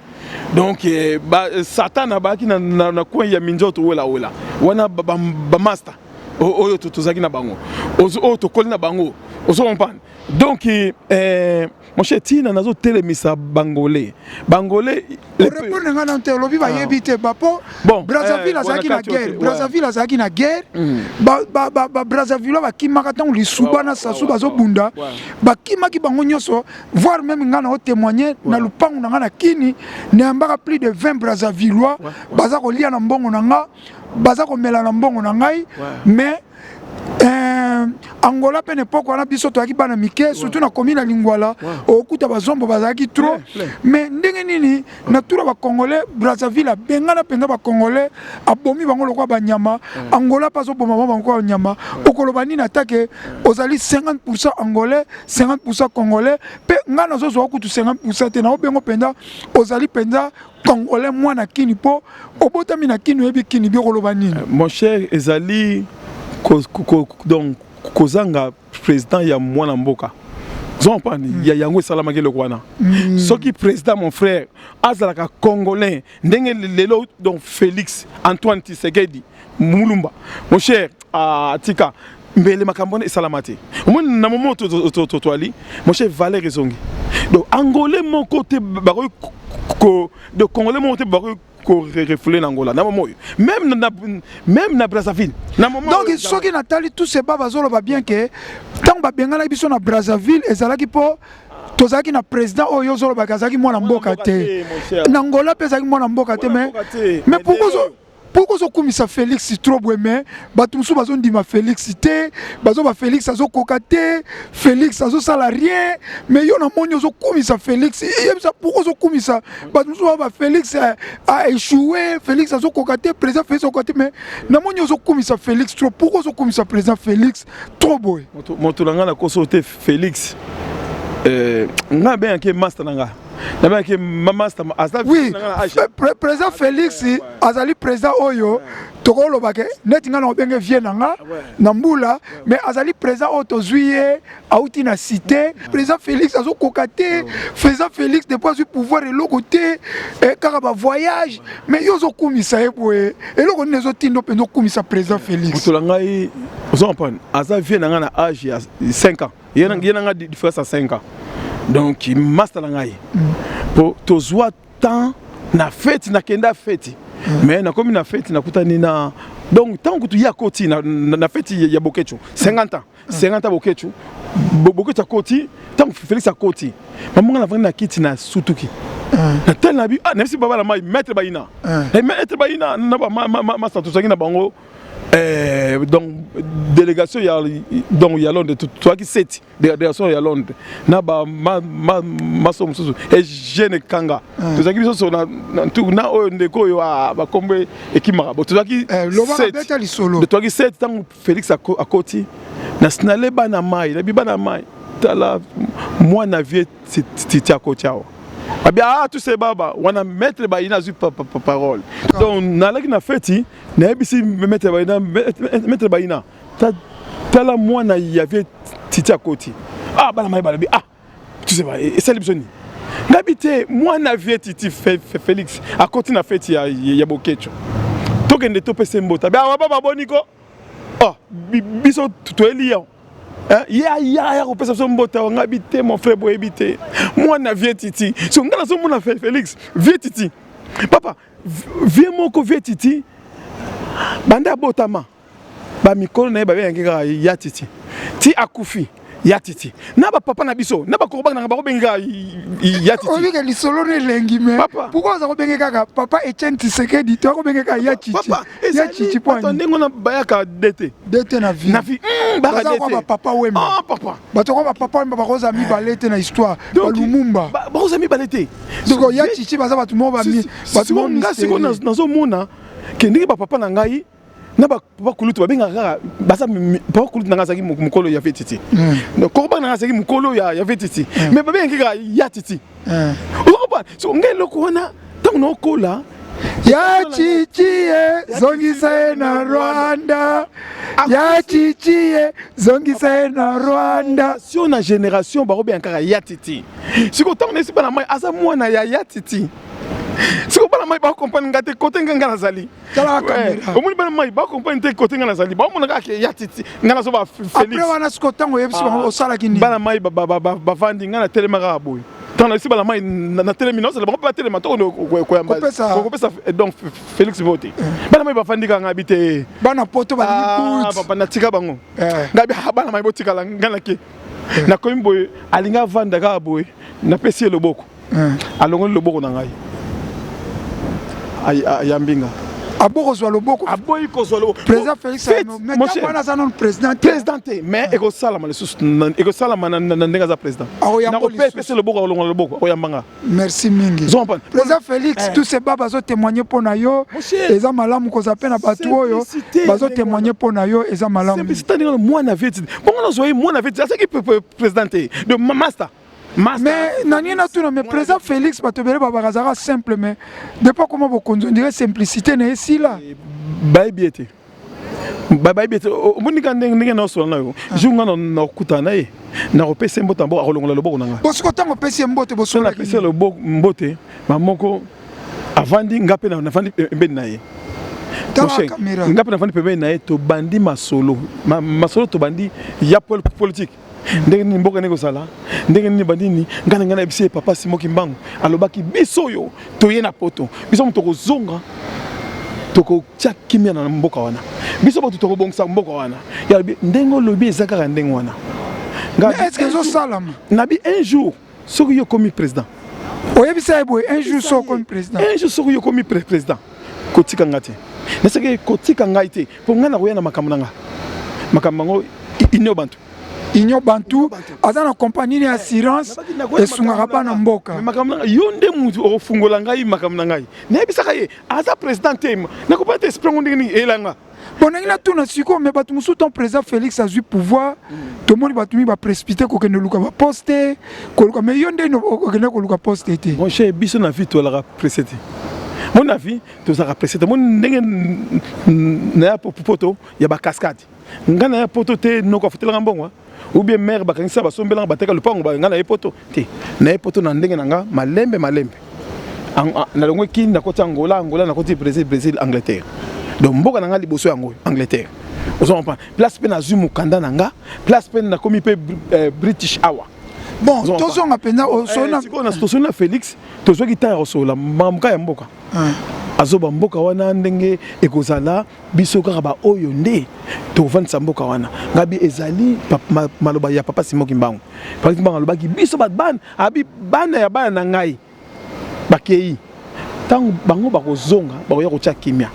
Donc ba Satan abaki na coin ya Minzoto wela wela. Wana ba master oyo tozalaki na bango. Oyo tokoli na bango. Ozo comprendre? Donc eh, mon cher, tina nazotelemisa bangolais, bangolais.
Orépondre nga na te, olobi bayebi te bapo.
Bon,
Brazzaville
eh,
azalaki na
wana kati
guerre.
ote, ouais.
Brazzaville azalaki na guerre. Babrazzaville bakimaka ntango Lisuba na Sasu bazobunda, bakimaki bango nyonso, voire même nga na otémoigne na lupangu na nga na Kini, nayambaka plus de 20 Brazzavillois, baza kolia na mbongo na nga, baza komela na mbongo na ngai. Mais Angola mpe na époque wana, biso toyaki bana mike, surtout na komi na Lingwala, okuta bazombo bazalaki trop. Mais ndenge nini na tura bacongolais? Brazzaville abengana mpenza bacongolais, abomi bango lokola banyama. Angola mpe azoboma bango lokola banyama. Okoloba nini atake ozali 50 angolais, 50 congolais? Mpe ngai nazozwa kutu 50 te, naobengo mpenza ozali mpenza congolais, mwana Kini, mpo obotami na Kini, oyebi Kini bi. Okoloba nini?
Mon cher, ezali donc kozanga président ya mwana mboka, ozo comprendre? Ya yango esalamaki eloko wana. Soki président, mon frère, azalaka congolais ndenge lelo, donc Félix Antoine Tshisekedi Mulumba, mon cher, atika mbele makambo wana esalama te. Omoni na momo toali, mon cher, valeur ezongi. Donc angolais moko te bakoki, donc congolais moko te bakoki korefouler na Angola na momo oyo, même na Brazzaville na moment.
Donc soki natali tous ces ba bazoloba bien ke ntango babenganaki biso na Brazzaville, ezalaki mpo tozalaki na président oyo ozolobaka azalaki mwana mboka te. Na Angola mpe ezalaki mwana mboka te. Mais pourquoi ozokumisa Félix trop boye? Mais bato mosusu bazondima Félix te, bazoba Félix azokoka te, Félix azosala rien. Mais yo namoni ozokumisa Félix. Yebisa pourquoi ozokumisa. Bato mosusu baba Félix a échoué, Félix azokoka te, président Félix azokoka te. Mais namoni ozokumisa Félix trop. Pourquoi ozokumisa président Félix trop boye?
Moto na ngai nakoso te. Félix, ngai abengaki master na ngai, nabengaki master aza.
Oui, président Félix azali président oyo tokoloba ke neti ngai na obenge vieux na nga na mbula, mais azali président oyo tozwi ye auti na cité. Président Félix azokoka te, président Félix depuis azwi pouvoir eloko te, kaka bavoyage. Mais yo ozokumisa ye boye, eloko nini ezotinda mpenza okumisa président Félix?
Moto na ngai, ozo comprendre, aza vieux na ngai na age ya 5 ans. Ye na ngai différence ya 5 ans. Donc master na ngai, po tozwa temps na feti, nakenda feti, mais nakomi na feti, nakutani na, donc ntango kutu ye akoti na feti ya Bokecu, 50 ans, 50 ans Bokecu, Bokecu akoti, ntango Félix akoti, mamonga navandi na kiti na sutuki, natali na bi, ah, nayebisi baba na mai, maître Bayina, maître Bayina na bamasa tozalaki na bango, donc délégation ya, donc ya Londres, tozalaki sept, délégation ya Londres na bamaso mosusu, Eugene Kanga, tozalaki biso so na oyo ndeko oyo bakombo ekimaka bo, tozalaki
Tozalaki
sept. Ntango Félix akoti na sinale, bana mai, nabi bana mai, tala mwana vieux Titi akoti awa. Abi ah, tu sais, baba wana, maître Bayina azwi parole. Donc nalaki na feti, nayebisi maître Bayina, maître Bayina, tala mwana ya vieux Titi akoti. Ah, bana mai balobi ah, tu sais, esali biso nini? Ngabi te, mwana vieux Titi Félix akoti na feti ya Bokeco, tokende topesa mbota. Awa baba boniko, oh, biso toyeli yo ye aya aya kopesa biso mbote awa. Ngabi te, mon frère, boyebi te, mwana vieux Titi. So ngai nazomona Félix, vieux Titi, papa vieux moko, vieux Titi banda abotama, bamikolo na ye babengaki kaka ya Titi, ti akufi ya Titi. Na bapapa na biso na bakoko nanga bakobengi kaka ya Titi.
Oyebike lisolo no elengi, mais pourquoi oza kobenge kaka papa Etienne Tshisekedi to akobenge kaka ya Chichi, ya Chichi?
Po ndenge wana bayaka dete.
Dete na vie.
Na vie
baka dete. Bapapa Wemba.
Ah, papa.
Bato kwa bapapa Wemba bakoza mibale te na histoire, balumumba.
Bakoza mibale te.
Siko ya Chichi baza bato moko
bato moko. Nga sikoyo nazomona ke ndenge bapapa na ngai na bapapa kulutu babengaka kaka, baza papa kulutu na ngai azalaki mokolo ya vieux Titi, koko na ngai azalaki mokolo ya vieux Titi, mais babengaki kaka ya Titi. Ozokomprendre? So ngai eloko wana ntango naokola.
Ya Chichi ye, zongisa ye na Rwanda. Ya Chichi ye, zongisa ye na Rwanda.
Sio na génération bakobenga kaka ya Titi. Sikoyo ntango nayesi bana mai, aza mwana ya Titi. Sikoyo bana mai. mai bacomprendre nga te kote nga nga nazali. Omoni bana mai bacomprendre te kote nga nazali, baomona kaka ke ya titi nga nazoba Félix.
Après wana siko ntango oyebisi bango ah, osalaki nini?
Bana mai bavandi, nga natelema kaka boye. Ntango nayebisi bana mai natelemi, naozela bango mpe batelema to koyamba kopesa donc Félix vote. Eh. Bana mai bavandi kaka, ngabi te.
Bana poto balingi ah,
papa natika bango. Eh. Ngabi ah, bana mai botikala nga nake. Eh. Nakomi boye alingi avanda kaka boye, napesi ye loboko. Alongoli loboko na ngai, ayambi nga.
Aboyi kozwa loboko.
Aboyi kozwa loboko.
Président Félix, mais ntango wana aza nano président
te. Président te, mais ekosalama lisusu, ekosalama na ndenge aza président. Nakopesa loboko, akolongola loboko, akoyamba nga.
Merci mingi président Félix. Tous ces ba bazotémoigne mpo na yo, eza malamu kozala mpe na bato oyo bazotémoigne mpo na yo, eza malamu.
Simplicité ndenge mwana veti bongo nazwa ye, mwana veti azalaki président te de master.
Mais nani natuna, mais président Félix, bato ebele babaka azalaka simple, mais depuis akoma bokonzi, on dirait simplicité na esila.
Bayebi ye te, bayebi ete omoni ka ndenge naosola na yo. Jour nga nakokutana na ye, nakopesa ye mbote na akolongola loboko na nga.
Bosiko ntango opesi ye mbote?
Bosolaki? Napesi ye loboko, mbote bamoko avandi, nga mpe navandi pembeni na ye. Nga mpe navandi pembeni na ye, tobandi masolo, masolo tobandi ya politique, ndenge nini mboka ndenge kozala, ndenge nini bandini. Ngai na ngai nayebisi ye, papa Simon Kimbangu alobaki biso oyo toye na poto, biso moto tokozonga, tokotia kimia na mboka wana, biso bato tokobongisa mboka wana. Yalobi ndenge olobi eza kaka ndenge wana.
Est-ce que ezosalama?
Nabi un jour soki yo okomi président.
Oyebisa ye boye, un jour soki okomi président.
Un jour soki yo okomi président, kotika nga te. Nasaki kotika ngai te, mpo ngai nakoya na makambo na nga, makambo yango Union Bantu.
Union Bantu, aza na compagnie ya assurance esungaka bana mboka.
Makambo na ngai, yo nde mutu okofungola ngai makambo na ngai. Nayebisaka ye, aza président te, nakopa te esprit yango ndenge nini eyelanga.
Bon, ndenge natuna sikoyo, mais bato mosusu, ton président Félix azwi pouvoir, tomoni bato mingi baprécipité kokende luka baposte, koluka, mais yo nde okende koluka poste te?
Mon cher, biso na vie tozalaka pressé te. Mon avis, tozalaka pressé te. Mon ndenge naya poto ya bacascade, ngai naya poto te noko afutelanga mbongo ou bien mare bakangisa basombelanga bateka lupango. Ngai naye poto te, naye poto na ndenge na nga, malembe malembe. Nalongwe Kini, nakoti Angola, Angola nakoti Brésil, Brésil Angleterre. Donc mboka na nga liboso yango Angleterre, ozo comprendre? Place mpe nazwi mokanda na nga, place mpe nakomi mpe British awa.
Bon, tozonga mpenza.
Tosoli na Félix, tozwaki temps ya kosolola makambo ya mboka. Azoba mboka wana ndenge ekozala, biso kaka baoyo nde tovandisa mboka wana. Ngabi ezali maloba ya papa Simon Kimbangu. Papa Kimbangu alobaki biso bana, abi bana ya bana na ngai bakei, ntango bango bakozonga bakoya kotia kimia.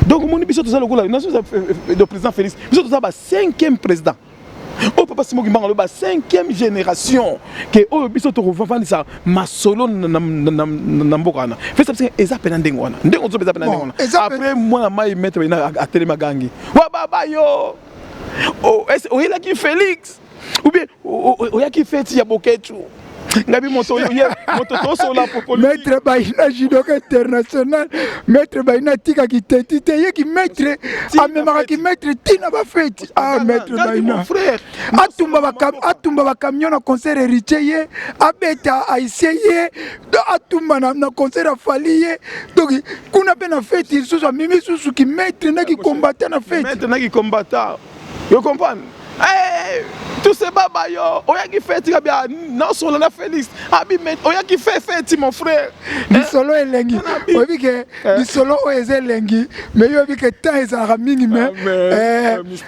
Donc omoni, biso toza lokola de président Félix, biso toza ba cinquième président oyo papa Simon Kimbangu alobi, ba cinquième génération ke oyo biso tokovandisa masolo na mboka wana. Fesa biso eza pena ndenge wana, ndenge ozoba eza pena ndenge wana. Après mwana mai, maître bena atelemi, agangi: "Wa baba yo, oyelaki Félix ou bien oyaki feti ya Boketu?" Ngabi moto moto tosola.
Maître Baina, judoka international, maître Baina atikaki teti te, yeki maître amemaka maître ntina bafeti. Ah, maître Baina atumba bacamion na concert Héritier, ye abeta Aisie, ye atumba na concert afali ye. Donc kuna mpe na feti lisusu amemi susu ki maître na kikombata na feti.
Maître na kikombata, yo comprendre? Hey, tous ces baba yo oyaki feti, kabi nasola na Félix, abi oyaki fe feti, mon frère.
Lisolo elengi, oyebi ke lisolo oyo eza elengi, mais yo oyebi ke temps ezalaka mingi. Mais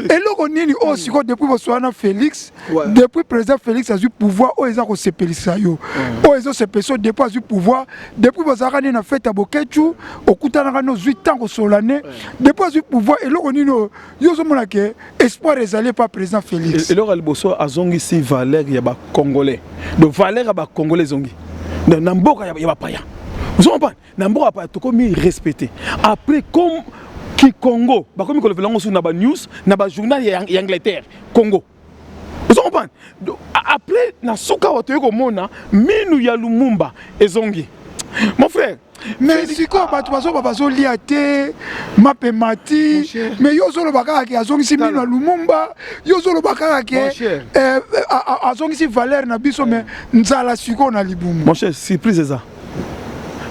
eloko nini oyo sikoyo depuis bosola na Félix, depuis président Félix azwi pouvoir, oyo eza kosepelisa yo, oyo ezosepelisa yo depuis azwi pouvoir, depuis bozalaka nde na fete ya Bokecu, okutanaka ne, ozwi temps kosolola ne, depuis azwi pouvoir, eloko nini oyo yo ozomona ke espoir ezali epa président Félix?
Eloko ya liboso, azongisi valeur ya bacongolais. Donc valeur ya bacongolais ezongi na mboka ya bapaya, ozo comprendre? Na mboka ya bapaya tokomi respecté. Après, comme ki Congo bakomi kolobela yango su na banews, na bajournal ya Angleterre, Congo, ozo comprendre? Après na suka awa toyei komona minu ya Lumumba ezongi, mon frère.
Mais sikoyo bato bazoba bazolia te, mapemati, mais yo ozoloba kaka ke azongisi mino ya Lumumba, yo ozoloba kaka ke azongisi valeur na biso, mais nzala sikoyo na libumu.
Mon cher, surprise eza,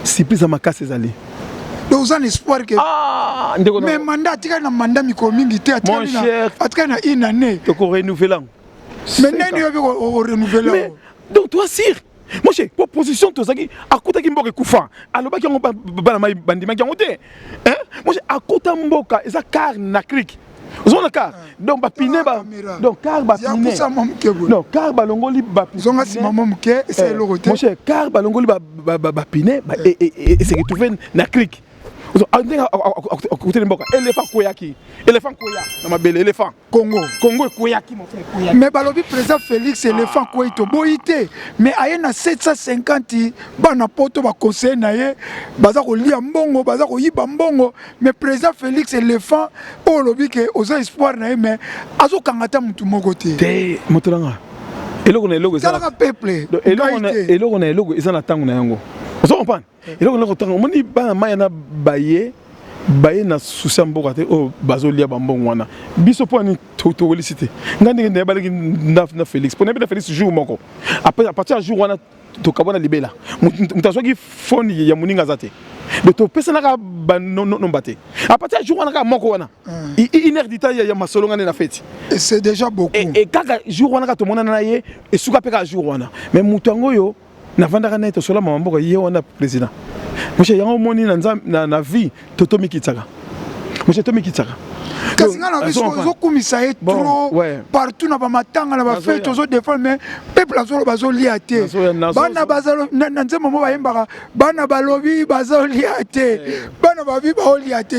surprise ya makasi ezali.
Donc oza na espoir ke
ah, ndeko
mais mandat atikali na mandat mikolo mingi te, atikali na une année.
Toko renouveler yango.
Mais ndenge yo mpe orenouveler yango?
Donc toi sire mon cher, proposition tozalaki, akutaki mboka ekufa, alobaki yango, bana mai bandimaki yango te. Mon cher, akuta mboka eza car na crique, ozomona car, donc bapine ba, donc car bapine, donc car balongoli.
Zonga nsima mwa moke, esa eloko te.
Mon cher, car balongoli bapine, ese retrouve na crique. Ndenge akuteli mboka, éléphant kweyaki, éléphant kweya na mabele, éléphant.
Congo.
Congo ekweyaki, mon frère, ekweyaki.
Mais balobi président Félix éléphant kwei, toboyi te, mais aye na 750 bana poto, baconseiller na ye baza kolia mbongo, baza koyiba mbongo. Mais président Félix éléphant oyo olobi ke oza espoir na ye, mais azokanga ata motu moko te.
Te, moto nanga, eloko na eloko.
Talaka peuple.
Eloko na eloko eza na ntango na yango, ozo comprendre? Eloko na eloko ntango omoni bana mai na baye baye na susi ya mboka te, oyo bazolia bambongo wana. Biso mpo ani towelisi te. Ngai ndenge nayebalaki na Félix, mpo nayebi na Félix jour moko, après à partir ya jour wana tokabwana libela. Moto azwaki phone ya moninga aza te, donc topesanaka banomba te. À partir ya jour wana kaka moko wana, une heure du temps ya masolo nga nde na feti.
C'est déjà beaucoup.
Et kaka jour wana kaka tomonana na ye, esuka mpe kaka jour wana. Mais moto yango oyo navandaka na ye, tosola mama mboka, ye wana président. Monsieur, yango omoni na vie tomikitsaka, monsieur, tomikitsaka.
Kasi nga na biso ozokumisa ye trop partout na bamatanga, na bafete, ozodefendre, mais peuple azoloba azolia te. Bana na nzembo mo bayembaka, bana balobi bazolia te, bana babi baolia te.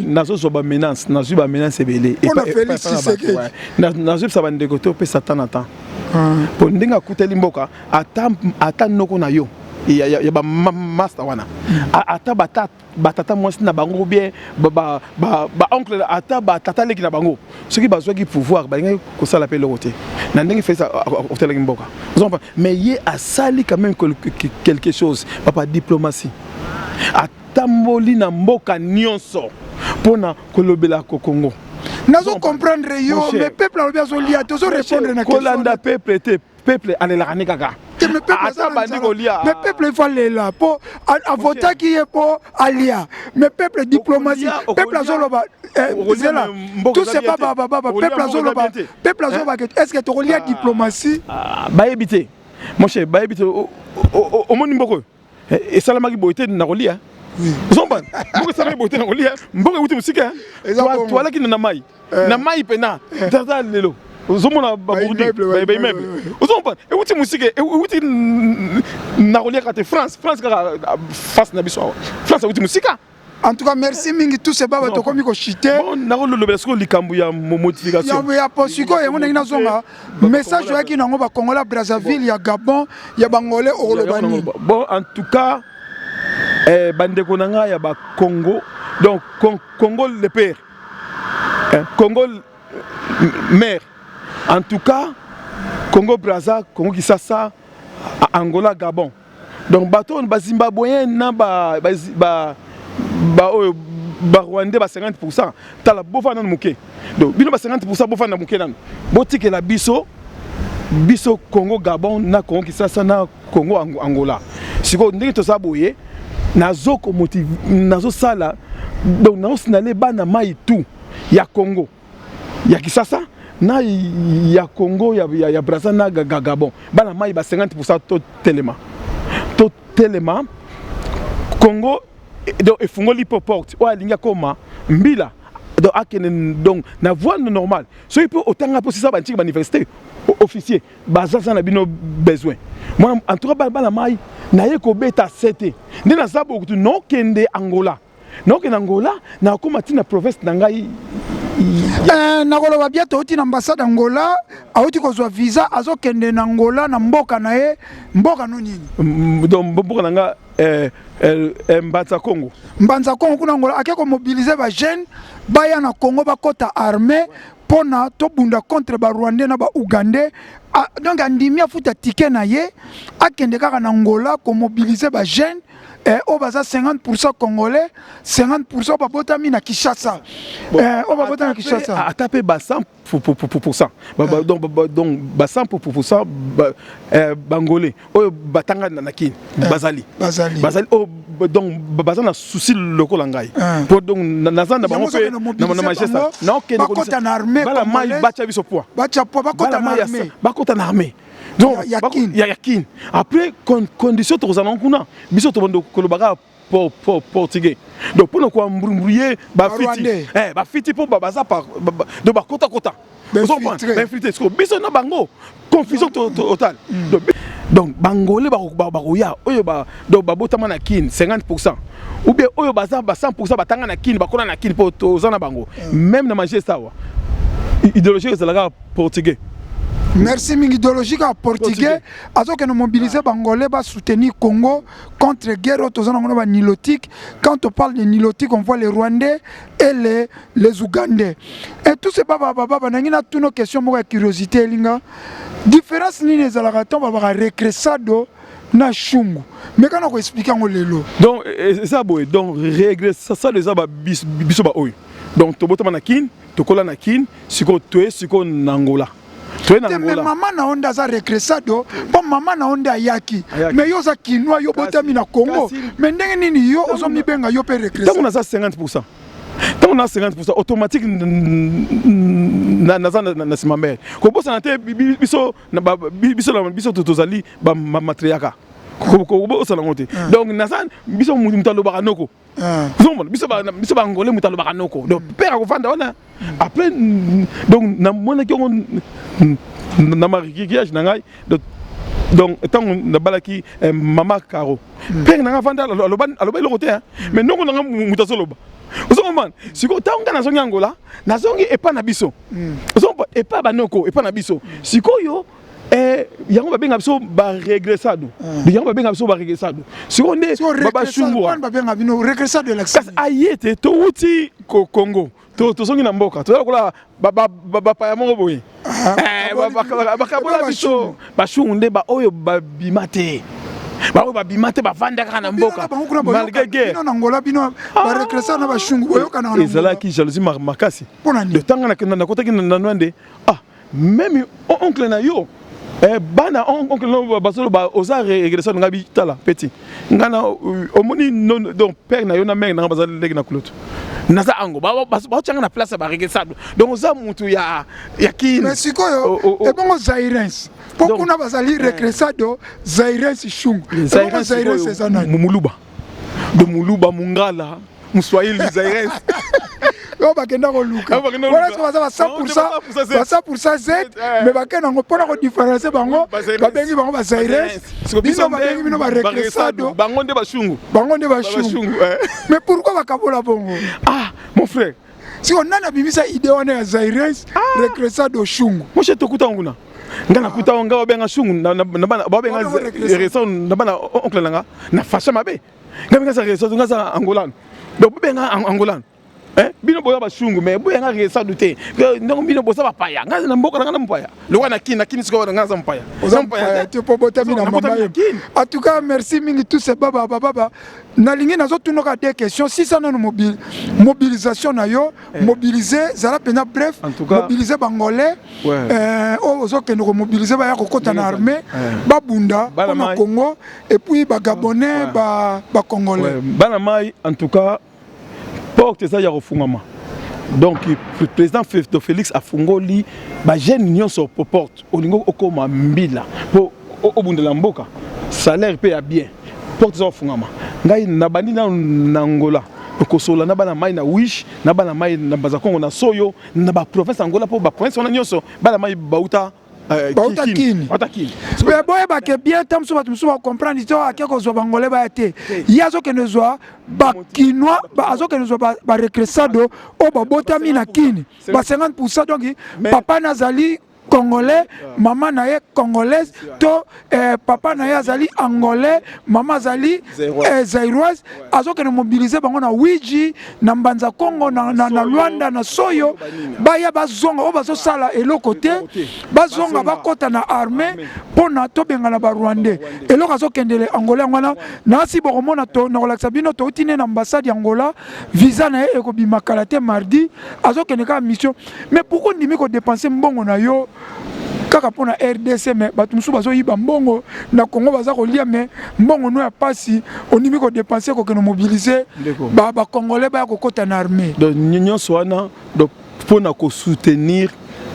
Nazozwa bamenace, nazwi bamenace ebele.
Mpona Félix Tshisekedi.
Nazwebisa bandeko te, opesa temps na temps, mpo ndenge akuteli mboka, ata noko na yo ya bamaster wana, ata batata mwasi na bango, bien baoncle, ata batata leki na bango, soki bazwaki pouvoir, balingaki kosala mpe eloko te na ndenge Félix akotelaki mboka. Mais ye asali quand même quelque chose, papa. Diplomatie, atamboli na mboka nyonso mpona kolobela Kongo.
Nazo comprendre yo, mais peuple alobi azolia te, ozorépondre na
Kolanda peuple te, peuple alelaka ne kaka. Ata bandi kolia.
Mais peuple, il faut alela mpo avotaki ye mpo alia. Mais peuple, diplomatie, peuple azoloba, zela, tout c'est pas babababa. Peuple azoloba, peuple azoloba, est ce que tokolia diplomatie?
Bayebi te, mon cher, bayebi te. Omoni mboka oyo esalamaki boye te na kolia. Ozomba mboka esalamaki boye te na kolia, mboka ewuti mosika, toalaki na mai, na mai mpena tata. Lelo ozomona babourdi, baimmeuble, ozomona ewuti mosika, ewuti na koliaka te. France, France kaka face na biso awa, France ewuti mosika.
En tout cas, merci mingi tous baba, tokomi koshite.
Nakolobela sikoyo likambo ya modification.
Ya po sikoyo yango ndenge nazonga message oyaki nango, bakongola ya Brazzaville, ya Gabon, ya Bangolais, okoloba nini?
Bon, en tout cas, bandeko na ngai ya Bacongo, donc Congo le père, Congo mère, en tout cas Congo Brazza, Congo Kisasa, Angola, Gabon, donc bato oyo bazimbabwéen na baoyo barwandais ba 50, tala, bofanda nanu moke. Donc bino ba 50, bofanda moke nanu, botikela biso, biso Congo Gabon na Congo Kisasa na Congo Angola. Sikoyo ndenge toza boye, nazosala, donc nazosinale bana mai tout ya Congo ya Kisasa na ya Congo ya Braza na Gabon, bana mai ba 50, totelema, totelema. Congo donc efungoli mpo porte, oyo alingi akoma mbila, donc akende donc na voie normale. Soki mpe otanga mpo sisa bantiki bauniversité, officier, bazaza na bino besoin. Moi, en tout cas, bana mai, naye kobeta sete nde naza bokutu, nokende Angola, nakokende Angola, nakokóma ntina province na ngai.
Nakoloba bia touti na ambassade Angola, auti kozwa visa, azokende na Angola, na mboka na ye. Mboka no nini?
Donc mboka na nga, Mbanza Congo.
Mbanza Congo kuna Angola, ake komobilize bajeune baya na Congo, bakɔta armée mpona tobunda contre barwandais na baougandais. Donc andimi afuta ticket na ye, akende kaka na Angola komobilize bajeune. eh, oyo baza 50 congolais, 50 babotami na Kinshasa, eh, oyo babotami na Kinshasa.
Ata mpe ba 100, donc ba 100 bangolais oyo batanga na Kini bazali.
Bazali.
Bazali oyo donc baza na souci lokola ngai, po donc naza na bango mpe na Manchester.
Naokende bakota na armée.
Bala mai batya biso poids.
Batya poids, bakota na armée.
Bakota na armée, donc
ya Kini.
Ya Kini. Après, condition tokozala nango kuna, biso tobando kolobaka portugais, donc mpona koembrouiller bafiti, bafiti mpo baza donc bakotakota, bainfiltré. Siko biso na bango, confusion totale. Donc bangolais bakoya oyo donc babotama na Kine 50, ou bien oyo baza ba 100 batanga na Kine, bakola na Kine, mpo toza na bango même na Manchester awa. Idéologie ezalaka portugais.
Merci mingi. Idéologie kaka portugais. Azokende mobiliser bangolais basoutenir Congo contre guerre oyo toza nango na banilotique. Quand on parle de nilotique, on voit les Rwandais et les Ougandais et tout ce bababababa. Nangi natuna question moko ya curiosité elinga: différence nini ezalaka ntango babaka regressado na shungu? Mais kana koexpliquer yango lelo.
Donc eza boye: donc régressado eza biso baoyo donc tobotama na Kine, tokola na Kine, sikoyo toye sikoyo na Angola, toye na
Te, mais
Angola.
Mama na yo nde aza regressado, mpo mama na yo nde ayaki. Mais yo oza Kinois, yo botami na Congo. Mais ndenge nini yo ozomibenga yo mpe
Ntango
regressado?
Naza 50, ntango na 50 automatique naza na nsima mare. Kobosana te, biso biso tozali bamatriarcat, kobosana yango te. Donc naza biso, moto alobaka noko. Ozomona, biso bangolais, moto alobaka noko, donc père akovanda wana. Après, donc namonaki yango na mariage na ngai. Donc ntango nabalaki mama Caro, père na ngai avanda, aloba eloko te, mais noko na ngai moto azoloba. Ozomona, sikoyo ntango ngai nazongi Angola, nazongi epa na biso, ozomona, epa banoko, epa na biso sikoyo, yango babenga biso baregressado, yango babenga biso baregressado. Sikoyo nde bashungua.
Babenga bino regressado elakisi?
Kasi aye te, towuti Congo, tozongi na mboka, toza lokola bapaya moko boye, bakabola biso. Bashungu nde baoyo babima te, baoyo babima te, bavanda kaka na mboka
malgré guerre. Bino na Angola, bino baregressado na bashungu boyokanaka?
Ezalaki jalousie makasi.
Mpona nini?
Ntango nakotaki na Nwande, ah, même oncle na yo, bana oncle no bazoloba oza régresseur. Nga bi tala petit, nga na omoni, donc père na yo na mère na nga baza leki na kuloto, naza ango baotianga na place ya baregressado, donc oza mutu ya Kini.
Mais sikoyo ebongo zairens, mpo kuna bazali regressado, zairens, shungu, ebongo zairens eza nani?
Muluba de muluba, mungala, muswahili, zairens.
Oyo bakenda koluka wana soki baza ba 100 z, mais bakenda yango mpona kodifférencier bango, babengi bango bazaires. Bino babengi bino baregressado.
Bango nde bashungu.
Bango nde bashungu. Mais pourquoi bakabola bongo?
Ah, mon frère.
Siko nani abimisa idée wana ya zairens, regressado, shungu?
Moshe, tokuta nguna, nga nakuta nga babenga shungu, babenga regressado na bana oncle na nga na fasha mabe. Nga benga za regressado, nga za angolano, donc bobenga angolano, bino boya bashungu, mais boyanga regressado te. Ndongo bino boza bapaya, nga na mboka na nga na mopaya lokola na Kini, na Kini sikoyo nga naza mopaya.
Oza mopaya te, mpo botami na mama ye. En tout cas, merci mingi tous baba bababa. Nalingi nazotunaka deux questions sisa nano. Mobilisation na yo, mobiliser, zala mpenza bref, mobiliser bangolais oyo ozokende komobiliser baya kokɔta na armée, babunda mpona Congo, et puis bagabonais, bacongolais.
Bana mai, en tout cas porte eza ya kofungama. Donc président Félix afungoli bajeune nyonso po porte. Olingi okóma mbila mpo obundela mboka, salaire mpe ya bien, porte eza kofungama. Ngai nabandi nano na Angola kosola na bana mai na Uíge, na bana mai na Mbanza Kongo, na Soyo, na baprovince Angola, mpo baprovince wana nyonso bana mai bauta.
Bauta Kini. Me boyebake bien, ta mosusu bato mosusu bacomprendre te. Ake kozwa bangolais baya te, ye azokende zwa bakinois, azokende zwa baregressado oyo babotami na Kini, ba 50. Donc papa nazali Congolais, mama na ye Congolaise, to eh, papa na ye azali Angolais, mama azali eh, Zairoise, azokende mobiliser bango na Wiji, na Mbanza Congo, na, na, na Luanda, na Soyo, baya bazonga oyo bazosala eloko te, bazonga bakota na armée mpona tobengana ba Rwandais. Eloko azokendele Angola yango wana, nasi bokomona to nakolakisa bino touti ne na ambassade ya Angola, visa na ye ekobima kala te mardi, azokende kaka mission. Mais pourquoi ondimi ko dépenser mbongo na yo kaka mpo na RDC, mais bato mosusu bazoyiba mbongo na Congo, baza kolia, mais mbongo no ya pasi ondimi kodepense kokende mobiliser bacongolais baya kokɔta na armée?
Donc nyonso wana, donc mpona kosoutenir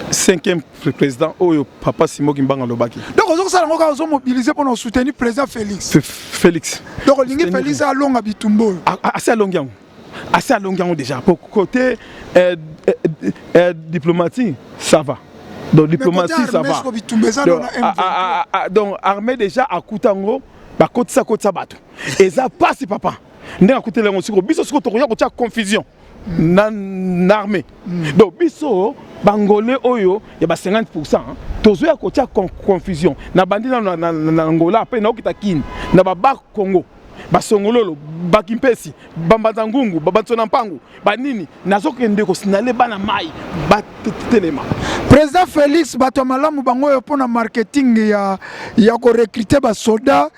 cinquième président oyo papa Simon Kimbangu alobaki.
Donc ozokosala yango kaka, ozomobiliser mpona kosoutenir président Félix?
Félix.
Donc olingi Félix alonga bitumba oyo?
Asi alongi yango, asi alongi yango déjà. Pour côté diplomatie, ça va. Donc diplomatie, ça va. Donc, ah, ah, ah, donc armée déjà akuta yango, bakotisa kotisa bato, eza pasi papa ndenge akuteli yango. Sikoyo biso sikoyo tokoya kotia confusion na armée. Donc biso bangolais oyo ya ba 50, tozoya kotia confusion na bandi nano na Angola, mpe naokita Kini na baba Congo, basongololo, bakimpesi, bambanza ngungu, babanso na mpangu banini. Nazokende kosinale bana mai batelema.
Président Félix, bato ya malamu bango oyo mpona marketing ya korecruter basoda,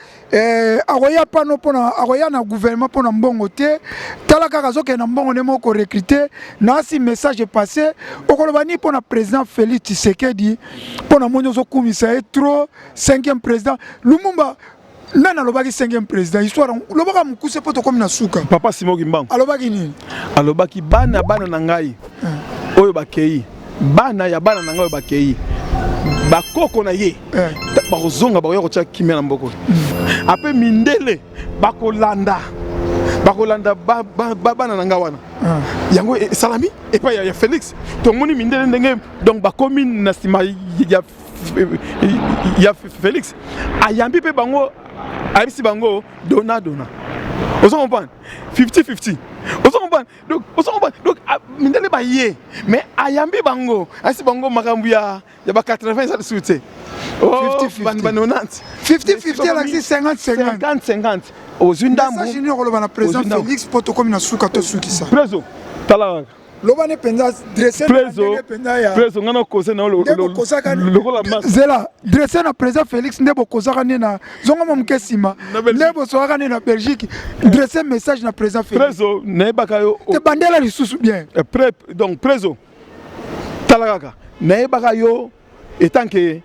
akoya pano mpona akoya na gouvernement mpona mbongo te. Tala kaka azokende na mbongo nde moko korecruter. Nasi message passé, okoloba nini mpona président Félix Tshisekedi? Mpona moni ozokumisa ye trop, cinquième président Lumumba. Nani alobaki cinquième président? Histoire lobaka mokuse mpo tokomi na suka.
Papa Simon Kimbangu.
Alobaki nini?
Alobaki bana na ngai oyo bakei, bana ya bana na ngai oyo bakei, bakoko na ye bakozonga, bakoya kotia kimia na mboka. Ape mindele bakolanda bana na ngai wana. Yango esalami epai ya Félix. Tomoni mindele ndenge donc bakomi na nsima ya Félix. Ayambi mpe bango, ayebisi bango dona dona, ozo comprendre, 50 50, ozo comprendre. Donc ozo comprendre, donc mindele baye, mais ayambi bango, ayebisi bango makambo ya ba 80 eza lisusu te.
50.
Ba 90.
50 50 elakisi 50 50.
50 50, ozwi ndambo.
Message nini okoloba na président Félix mpo tokomi na suka, tosukisa?
Preso, tala kaka.
Loba ne mpenza, dresse.
Preso, preso, nga nakose na lokola.
Zela, dresse na président Félix nde bokozaka nde na zongoma moke nsima nde bosokaka nde na Belgique. Dresse message na président Félix.
Preso, nayebaka yo.
Te, bandela lisusu bien.
Donc preso, tala kaka, nayebaka yo étant que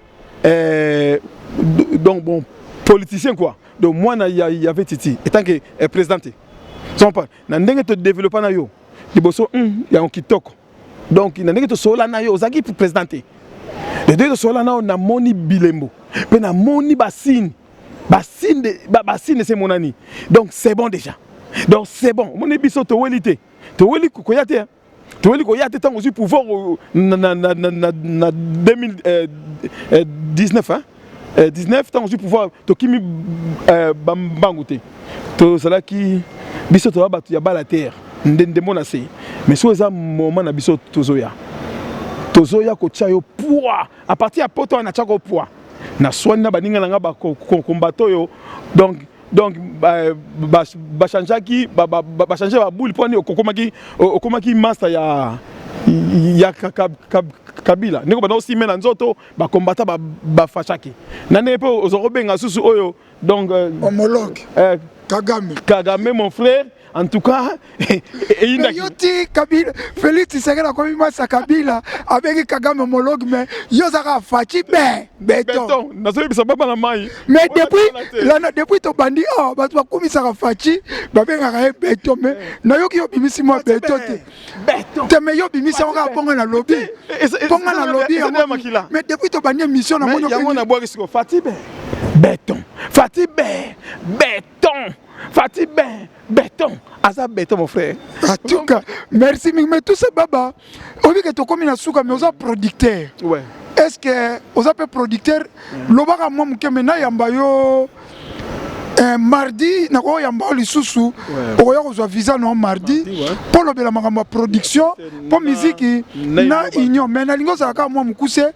donc bon politicien quoi. Donc mwana ya avait titi étant que président te pas na ndenge todéveloppa na yo liboso, yango kitoko. Donc na ndenge tosolola na yo, ozalaki président te. Ndenge tosolola na yo, namoni bilembo mpe namoni basigne, basigne ese emonani. Donc c'est bon déjà, donc c'est bon. Omoni biso toweli te, toweli koya te, toweli koya te. Ntango ozwi pouvoir na 2019, hein? 19, ntango ozwi pouvoir, tokimi bambangu te. Tozalaki biso, toza bato ya bala terre nde ndembo na se. Mais soki eza moment na biso, tozoya kotia yo poids à partir ya poto wana. Natiaka yo poids na swani na baninga na nga bakombata oyo. Donc bachangeaki, bachange babule mpo ani okomaki master ya Kabila. Ndenge banda osime na nzoto bakombata, bafashaki na ndenge mpe oza kobenga susu oyo. Donc
homologue Kagame.
Kagame, mon frère, en tout cas.
Eyindaki yo ti Kabila. Félix Tshisekedi akomi masa Kabila, abengi Kagame homologue, mais yo ozaka Fatshi be béton.
Nazoyebisa baba na mai.
Mais depuis lana, depuis tobandi awa, bato bakumisaka Fatshi, babengaka ye béton, mais nayoki yo obimisi mwa béton te te. Mais yo obimisi yango kaka mponga nalobi, mponga nalobi yango. Mais depuis tobandi émission,
namoni yango nabwaki siko Fatshi be béton, Fatshi be béton, Fatshi be béton, aza béton, mon frère.
En tout cas, merci mingi. Mais tout ça, baba, oyebi ke tokomi na suka, mais oza producteur.
Ouais.
Est ce que oza mpe producteur? Lobaka mwa moke, me nayamba yo mardi, nakoyamba yo lisusu. Okoya kozwa visa no mardi mpo olobela makambo ya production, mpo miziki na union. Mais nalingi ozala kaka mwa mokuse.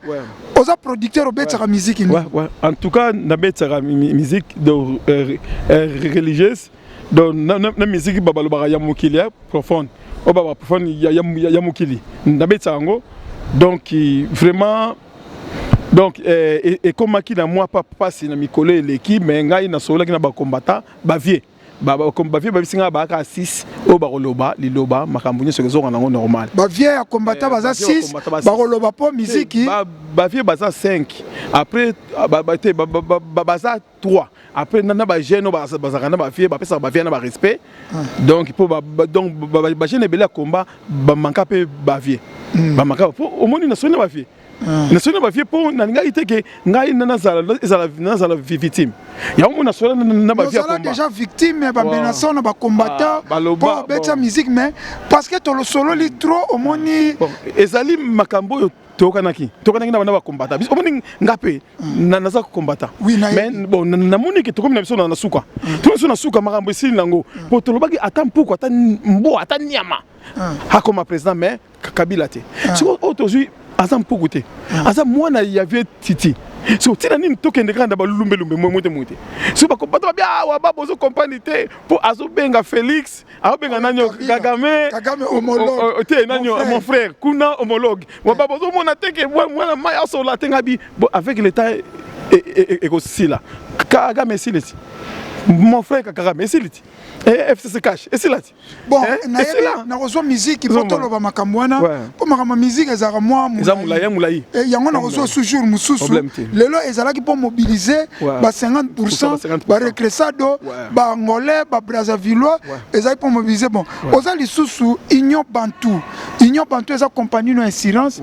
Oza producteur, obetaka musique nini?
Ouais. En tout cas, nabetaka musique de religieuse, donc na musique babalobaka ya mokili, ya profonde, oyo baba profonde ya mokili, nabetaka yango. Donc vraiment, donc ekomaki na mwa pasi na mikolo eleki, mais ngai nasololaki na bacombattants, bavieux bavieux babisi ngai bayaka 6 oyo bakoloba liloba, makambo nyonso ezonga nango normal.
Bavieux ya combattant baza 6, bakoloba mpo miziki.
Bavieux baza 5, après te, baza 3, après na bajeune oyo bazalaka na bavieux, bapesaka bavieux na barespect. Donc mpo donc bajeune ebele ya combat bamanka mpe bavieux, bamanka mpo omoni nasoli na bavieux, nasoli na bavieux mpo nalingaki te ke ngai nazala victime. Yango mo nasola na bavieux ya
Ozala
combat.
Déjà victime, bamenaça na bacombattant
Baloba,
mpo obetisa
bon.
musique, mais parce que tolosololi trop, omoni.
Bon, ezali makambo oyo toyokanaki na bana bacombattants. Biso omoni nga mpe naza combattant.
Oui, nayebi.
Mais bon, namoni ke tokomi na biso na suka, tokomi biso na suka, makambo esili nango po tolobaki ata mpuku, ata mbwa, ata nyama akoma président, mais Kabila te. Sikoyo oyo tozwi aza mpuku te, aza mwana ya vieux Titi. So ntina nini tokende kaka na balumbelumbe mwe te mwe te? So bato babi awa ba bozo comprendre te mpo azobenga Félix, azobenga nani?
Kabila.
Kagame.
Kagame homologue.
Te nani?
Mon frère.
Mon frère kuna homologue, ba bozomona te ke mwana mai asola te. Ngabi bon, avec l'état ekosila. Kagame esili ti, mon frère Kagame esili ti, FCC cash esila ti.
Bon,
Eh,
nayebi
esila.
nakozwa musique mpo
Ozomona.
toloba makambo wana, mpo makambo ya musique ezalaka mwa
Eza molai, ya molai.
Yango nakozwa su jour mosusu.
Problème te.
Lelo ezalaki mpo mobiliser ba 50
Ba 50%.
Barecresado, baangolais, babrazzavillois, ezalaki mpo mobiliser. Bon, oza lisusu Union Bantu. Union Bantu eza compagnie no assurance.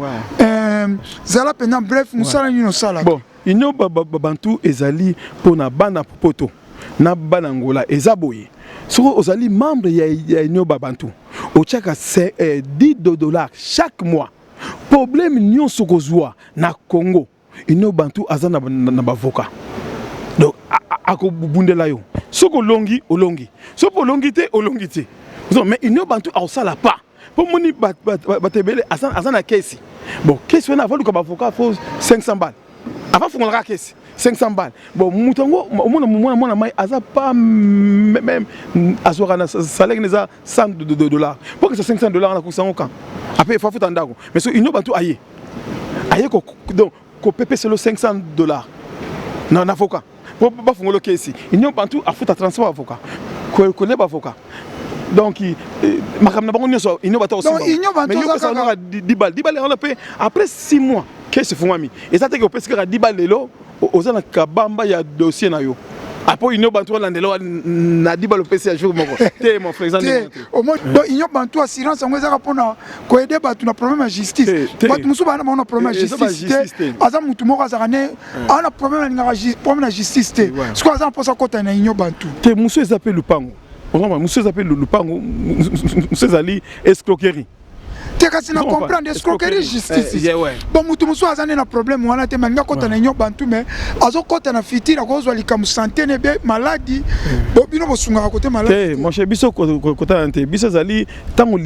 Zala mpenza bref, mosala nini osalaka?
Bon, Union Bantu ezali mpona bana poto na bana Ngola. Eza boye: soki ozali membre ya Union Babantu, otiaka 10 $ chaque mois, problème nyonso kozwa na Congo, Union Bantu aza na bavocat, donc akobundela yo. Soki olongi, olongi; soki olongi te, olongi te. Mais Union Bantu akosala pas mpo moni bato ebele aza na kesi. Bon, kesi wana, avaluka bavocat, fo 500 balles avant fungolaka kesi, 500 balles. Bon, moto yango omona mwana mwana mai aza pas même, azwaka na salaire eza 100 $, mpo kesa 500 $ na kokisa yango kan après fa futa ndako. Mais so Union Bantu aye donc kopepeselo 500 $ na avocat po bafungola kesi, Union Bantu afuta transport avocat, kolia bavocat, donc makambo na bango nyonso Union Bantu.
Donc, Union Bantu oza kaka-
10 balles, 10 balles yango mpe après 6 mois kesi efungwami. Eza teke opesi kaka 10 balles lelo, oza na kabamba ya dossier na yo, apo Union Bantu olandela na 10 balles opesi ya jour moko te, mon frère, eza
te.
ndenge te.
Omoni, donc Union Bantu assurance yango ezaka mpona koaider bato na problème ya justice.
Te, te.
Bato mosusu baa na bango na problème ya
Eza ba
justice te.
justice te.
Aza motu moko azalaka ne aza na problème, alingaka problème na justice te. Sikoyo aza na mposa akɔta na Union Bantu.
Te, mosu eza mpe lupango. Ozomona, mosu eza mpe lupango, mosu ezali escroquerie.
Te, kasi na
Ozomona,
comprendre escroquerie, justice.
Yeah, ouais.
Bon, motu mosusu aza nde na problème wana te, malingi akɔta na Union Bantu, mais azokɔta na futur akozwa likambo santé ne be maladi. Bo bino bosungaka kote maladi?
Te, mon cher, biso kotala te. Biso ezali ntango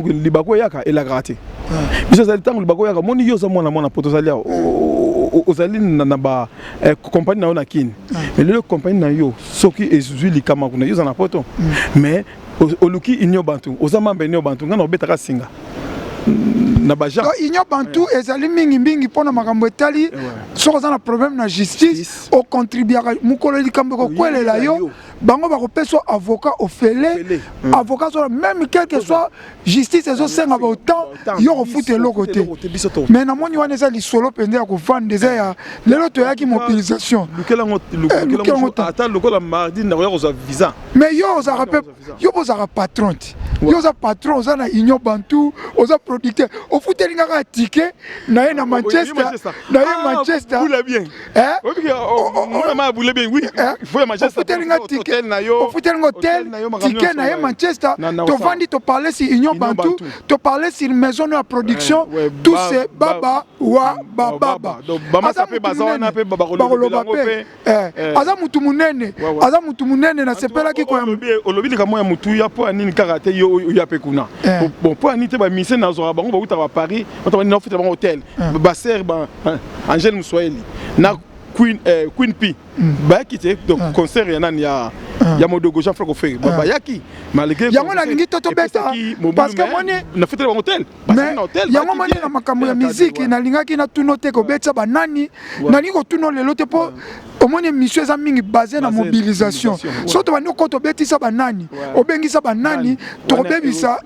libako eyaka, elakaka te. Biso ezali ntango libako eyaka, moni yo oza mwana mwana poto, ozali awa, ozali na ba compagnie na yo na Kini, mais lelo compagnie na yo soki ezwi likama kuna, yo oza na poto, mais oluki Union Bantu, oza membre Union Bantu, ngai na obetaka singa na bagenre.
Donc Union Bantu ezali mingimingi mpona makambo etali soki oza na problème na justice, ocontribuaka mokolo likambo ekokwelela
Oyelela
yo,
yo.
Bango bakopesa yo avocat ofele.
Ofele.
Avocat sola, même quel que soit justice ezosenga baautant, yo kofuta eloko te.
Eloko te, biso to
Mais namoni wana eza lisolo mpenza ya kovanda, eza ya lelo toyaki mobilisation.
Lukela yango.
Lukela yango te.
Ata lokola mardi nakoya kozwa visa.
Mais yo ozalaka mpe, yo mpo ozalaka patron te, yo oza patron, oza na Union Bantu, oza producteur, ofuteli nga kaka ticket na ye na Manchester, na ye Manchester.
Bula bien.
Eh?
Mwana ma bula bien, oui.
Eh?
Il faut ya Manchester.
Ofuteli nga ticket
Hotel na yo.
Ofuteli nga hotel,
na yo, makambo
ticket na ye
nyonso,
Manchester.
Na
Tovandi, toparle sur Union
Union
Bantu,
Bantu.
toparle sur maison no ya production.
Ouais,
Tous ces baba wa bababa.
Donc, bamasa mpe baza wana mpe
bakoloba
yango
mpe.
mpe.
Aza mutu munene. Aza mutu munene, nasepelaki koyamba.
Olobi likambo ya motuya mpo ya nini kaka te yo. yo oya mpe kuna. Bon, mpo ani te, bamusicien nazwaka bango bautaka ba Paris, naofutela bango hotel. Baser ba Angele Moswahili na Queen, Queen P bayaki te. Donc concert ya nani, ya Modogo Jean Franco Ferre, bayaki malgré
Yango nalingi to tobeta, parce que moni
nafutela bango hotel.
Mais yango moni na makambo ya miziki, nalingaki natuna te kobetisa banani. Nalingi kotuna lelo te, mpo omoni émission eza mingi basé na mobilisation. So tobandi okota obetisa banani, obengisa banani, tokobebisa,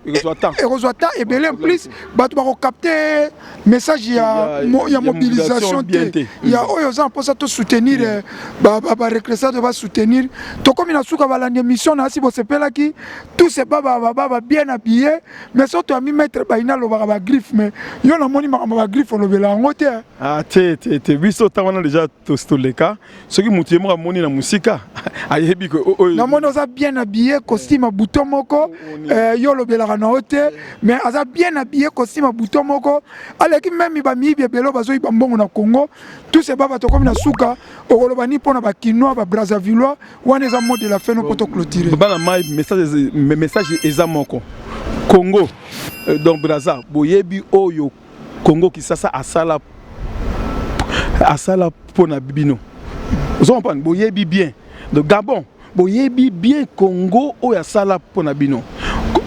ekozwa temps ebele. En plus bato bakocapter message ya mobilisation te. Ya oyo oza na mposa tosoutenir barecressade, basoutenir. Tokomi na suka. Balandi émission na asi bosepelaki, tous baba bien habillé. Mais so toyambi maître Baina, alobaka bagriffe, mais yo namoni makambo bagriffe olobela yango te.
Ah, te te te, biso ntango wana déjà toleka. Soki motu ye moko amoni na mosika, ayebi.
Namoni oza bien habillé, costume ya bouton moko. Yo olobelaka na yo te, mais aza bien habillé, costume ya bouton moko. Aleki meme bamiyibi ebele oyo bazoyiba mbongo na Congo. Tous baba, tokomi na suka. Okoloba nini mpona Bakinois, Babrazavillois? Wana eza mot de la fin no mpo toclôturer.
Bana mai, message eza moko: Congo, donc Braza, boyebi oyo Congo Kisasa asala, asala mpo na bino. Ozo comprendre? Boyebi bien. Donc Gabon, boyebi bien Congo oyo asala mpo na bino.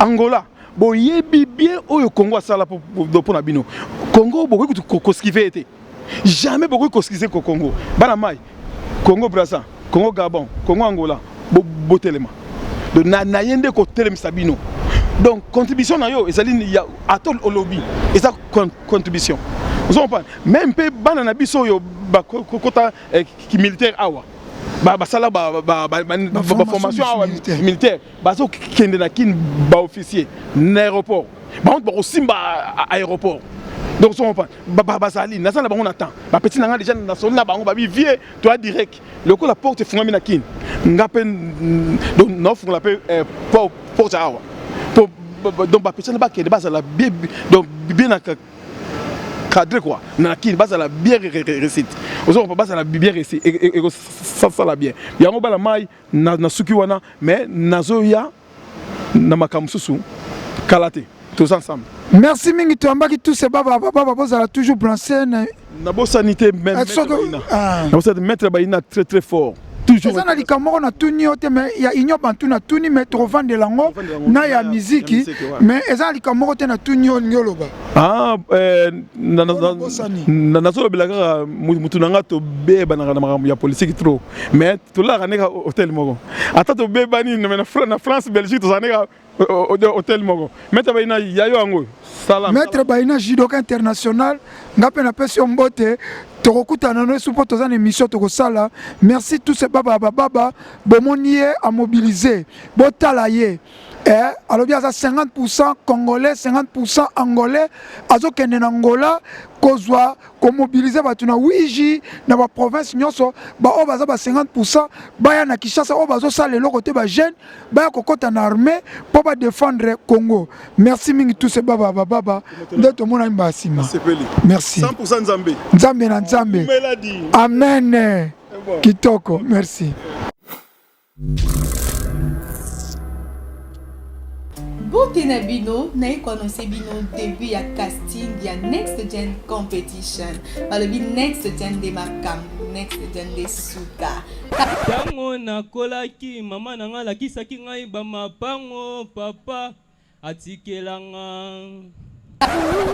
Angola, boyebi bien oyo Congo asala mpo na bino. Congo bokoki koesquiver te, jamais bokoki koesquiver ko Congo. Bana mai, Congo Braza, Congo Gabon, Congo Angola, botelema. Donc na ye nde kotelemisa bino. Donc contribution na yo ezali ya ata olobi, eza contribution. Ozo comprendre? Même mpe bana na biso oyo bakota militaire awa, basala baformation awa militaire, bazokende na Kini, baofficier na aéroport, bango bakosimba aéroport. Donc ozo comprendre, bazali, naza na bango na temps. Bapeti na nga déjà nasoli na bango, babi vie toya direct lokola porte efungami na Kini. Nga mpe donc naofungola mpe porte awa po donc bapeti na bakende, bazala bien, donc bien na cadré quoi. Na Kini bazala bien réussite. Ozo comprendre? Bazala bien réussite, ekosala bien. Yango bala mai na suki wana, mais nazoya na makambo mosusu kala te. Toza ensemble.
Merci mingi. Toyambaki tous baba baba, bozala toujours branché.
Nabosani te, nabosani te, maître Baina, très très fort toujours.
Eza na likambo moko natuni yo te, mais ya Union Bantu natuni, mais tokovandela yango na ya miziki. Mais eza na likambo moko te natuni yo, olingi oloba.
Nazolobela kaka mutu na nga. Tobebanaka na makambo ya politike trop, mais tolalaka ndeka hotel moko. Ata tobebani na France, Belgique, tozala ndeka hotel moko. Maître Baina, ya yo yango
sala. Maître Baina, judoka international, nga mpe napesi yo mbote. Tokokutana no esu mpo toza na émission tokosala. Merci tous baba bababa. Bomoni ye amobiliser, botala ye. Alobi aza 50 congolais, 50 angolais. Azokende na Angola kozwa komobiliser bato na Wiji, na baprovince nyonso. Baoyo baza ba 50 baya na Kinshasa, oyo bazosala eloko te, bajeune baya kokɔta na armée mpo badéfendre Congo. Merci mingi tous baba bababa. Nde tomonani mbala nsima. Merci.
100 Nzambe.
Nzambe na Nzambe. Amen. Kitoko, merci.
Mbote na bino. Naye koannoncer bino début ya casting ya Next Gen Competition. Balobi Next Gen nde makambo, Next Gen nde suka.
Ntango nakolaki, mama na ngai alakisaki ngai bamapango papa atikelanga.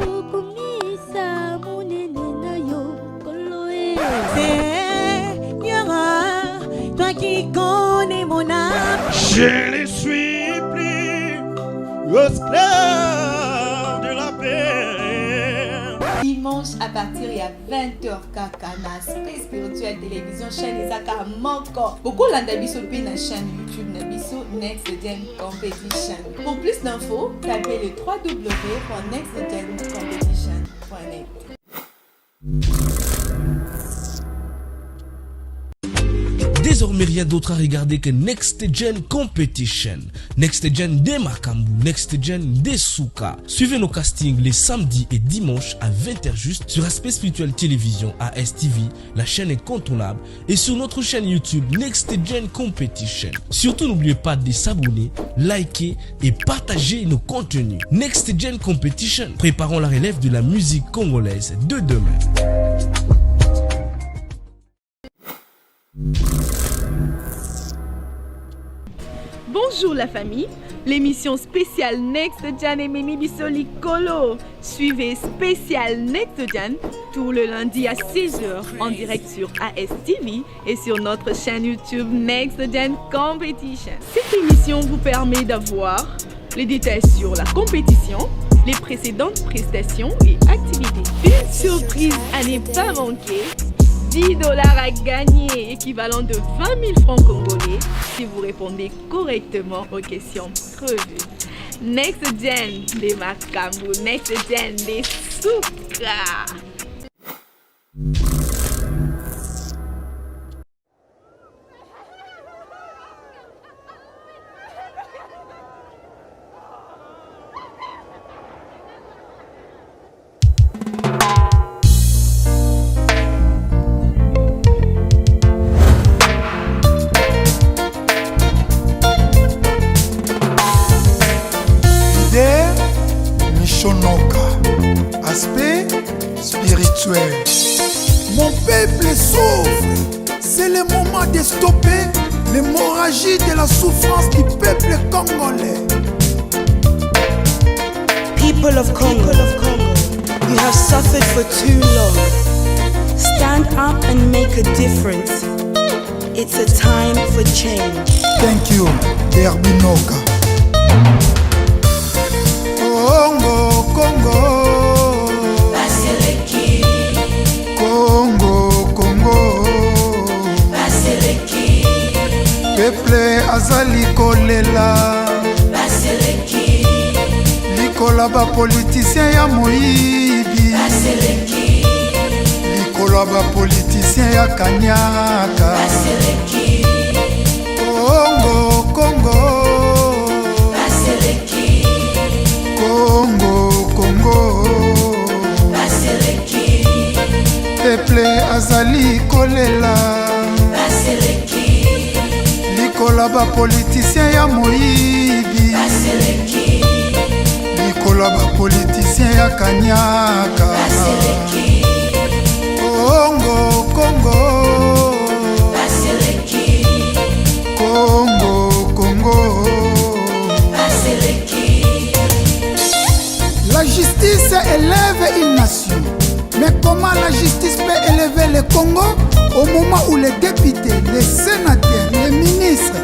Okumisa monene na yo, Nkolo e.
Seigneur, toi qui connais mon âme.
Je ne suis plus esclave de la paix.
Dimanche à partir ya 20h kaka na Aspect Spirituel Télévision, chaîne ezaka moko. Bokolanda biso mpe na chaîne YouTube na biso, Next Gen Competition. Pour plus d'infos, tapez le www.nextgencompetition.net.
Désormais rien d'autre à regarder que Next Gen Competition. Next Gen nde makambo, Next Gen nde suka. Suivez nos castings les samedis et dimanches à 20h juste sur Aspect Spirituel Télévision ASTV, la chaîne incontournable, et sur notre chaîne YouTube Next Gen Competition. Surtout n'oubliez pas de s'abonner, liker et partager nos contenus. Next Gen Competition, préparons la relève de la musique congolaise de demain.
Bonjour la famille, l'émission spéciale Next Gen ememi biso likolo. Suivez spécial Next Gen tout le lundi à 6h en direct sur ASTV et sur notre chaîne YouTube Next Gen Competition. Cette émission vous permet d'avoir les détails sur la compétition, les précédentes prestations et activités. Une surprise à ne pas manquer. 10 dollars à gagner, équivalent de 20 000 francs congolais, si vous répondez correctement aux questions prévues. Next Gen nde makambo, Next Gen nde suka.
Leader Michonoka, aspect spirituel. Mon peuple souffre. C'est le moment de stopper l'hémorragie de la souffrance du peuple congolais.
People of Congo, you have suffered for too long. Stand up and make a difference. It's a time for change.
Thank you, Derbinoka. Congo, Congo. Congo, Congo. Peuple azali kolela. Likola ba politicien ya moyibi. Likolo ba politicien ya kanyaka. Congo, Congo. Congo, Congo. Peuple azali kolela. Likola ba politicien ya moyibi. Likola ba politicien ya kanyaka. Congo, Congo. Congo, Congo. La justice élève une nation. Mais comment la justice peut élever le Congo au moment où les députés, les sénateurs, les ministres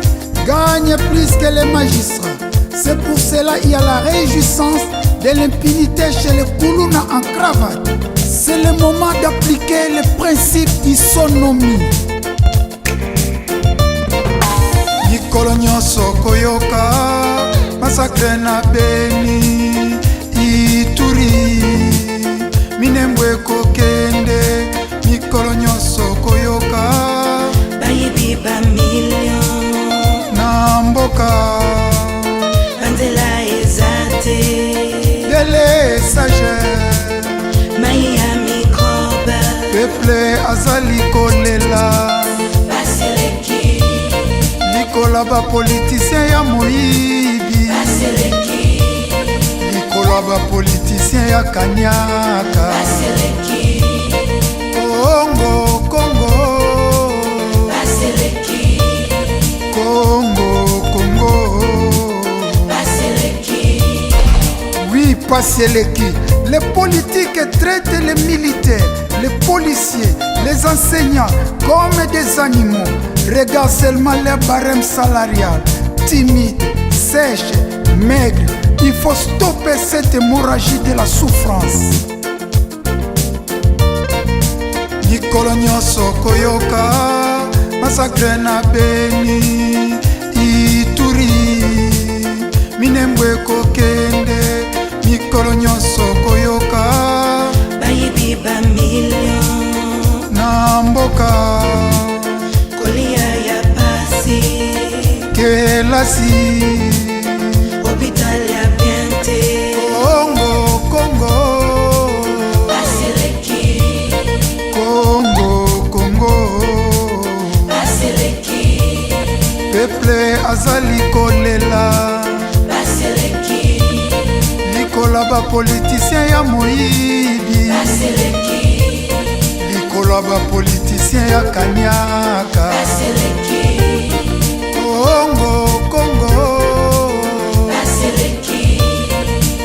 gagnent plus que les magistrats? C'est pour cela qu'il y a la réjouissance de l'impunité chez les Koulouna en cravate. C'est le moment d'appliquer le principe d'isonomie. Mikolo nyonso koyoka massacre na Beni, Ituri, Minembwe ekokende. Mikolo nyonso koyoka
Bayibi ba million
na mboka.
Banzela eza te.
Délestage.
Mai ya microbe.
Peuple azali kolela.
Baseleki.
Likola bapoliticien ya moyibi.
Baseleki.
Likolo ya bapoliticien ya kanyaka.
Baseleki.
Congo, Congo.
Baseleki.
Congo, Congo.
Baseleki.
Oui, pasi eleki. Les politiques traitent les militaires, les policiers, les enseignants comme des animaux. Regarde seulement leur barème salarial. Timide, sèche, maigre. Il faut stopper cette hémorragie de la souffrance. Mikolo nyonso koyoka massacre na Beni, Ituri, Minembwe ekokende. Mikolo nyonso koyoka
Bayibi ba million
na mboka.
Kolia ya
kelasi.
Hôpital ya bien te.
Kongo, Kongo.
Baseleki.
Kongo, Kongo.
Baseleki.
Peuple azali kolela.
Baseleki.
Likolo ya bapolitisien ya moyibi.
Baseleki.
Likolo ya bapolitisien ya kaniaka.
Baseleki.
Kongo, Kongo.
Baseleki.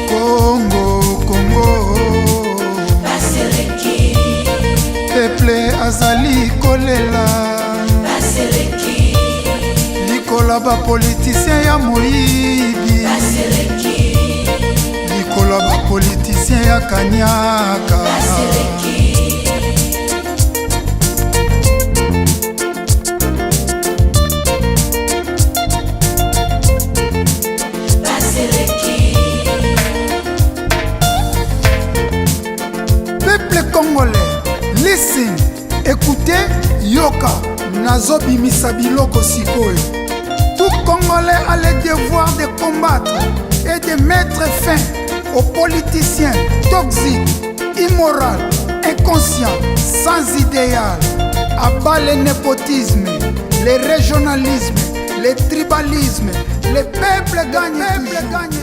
Kongo, Kongo.
Baseleki.
Peuple azali kolela.
Baseleki.
Likolo ya bapolitisien ya moyibi.
Baseleki.
Likolo ya bapolitisien ya kaniaka.
Baseleki. Baseleki.
Peuple congolais, listen, écoutez, yoka, nazobimisa biloko sikoyo. Tout Congolais a le devoir de combattre et de mettre fin aux politiciens toxiques, immoraux, inconscients, sans idéal. À bas le népotisme, le régionalisme, le tribalisme. Le peuple gagne, le peuple gagne.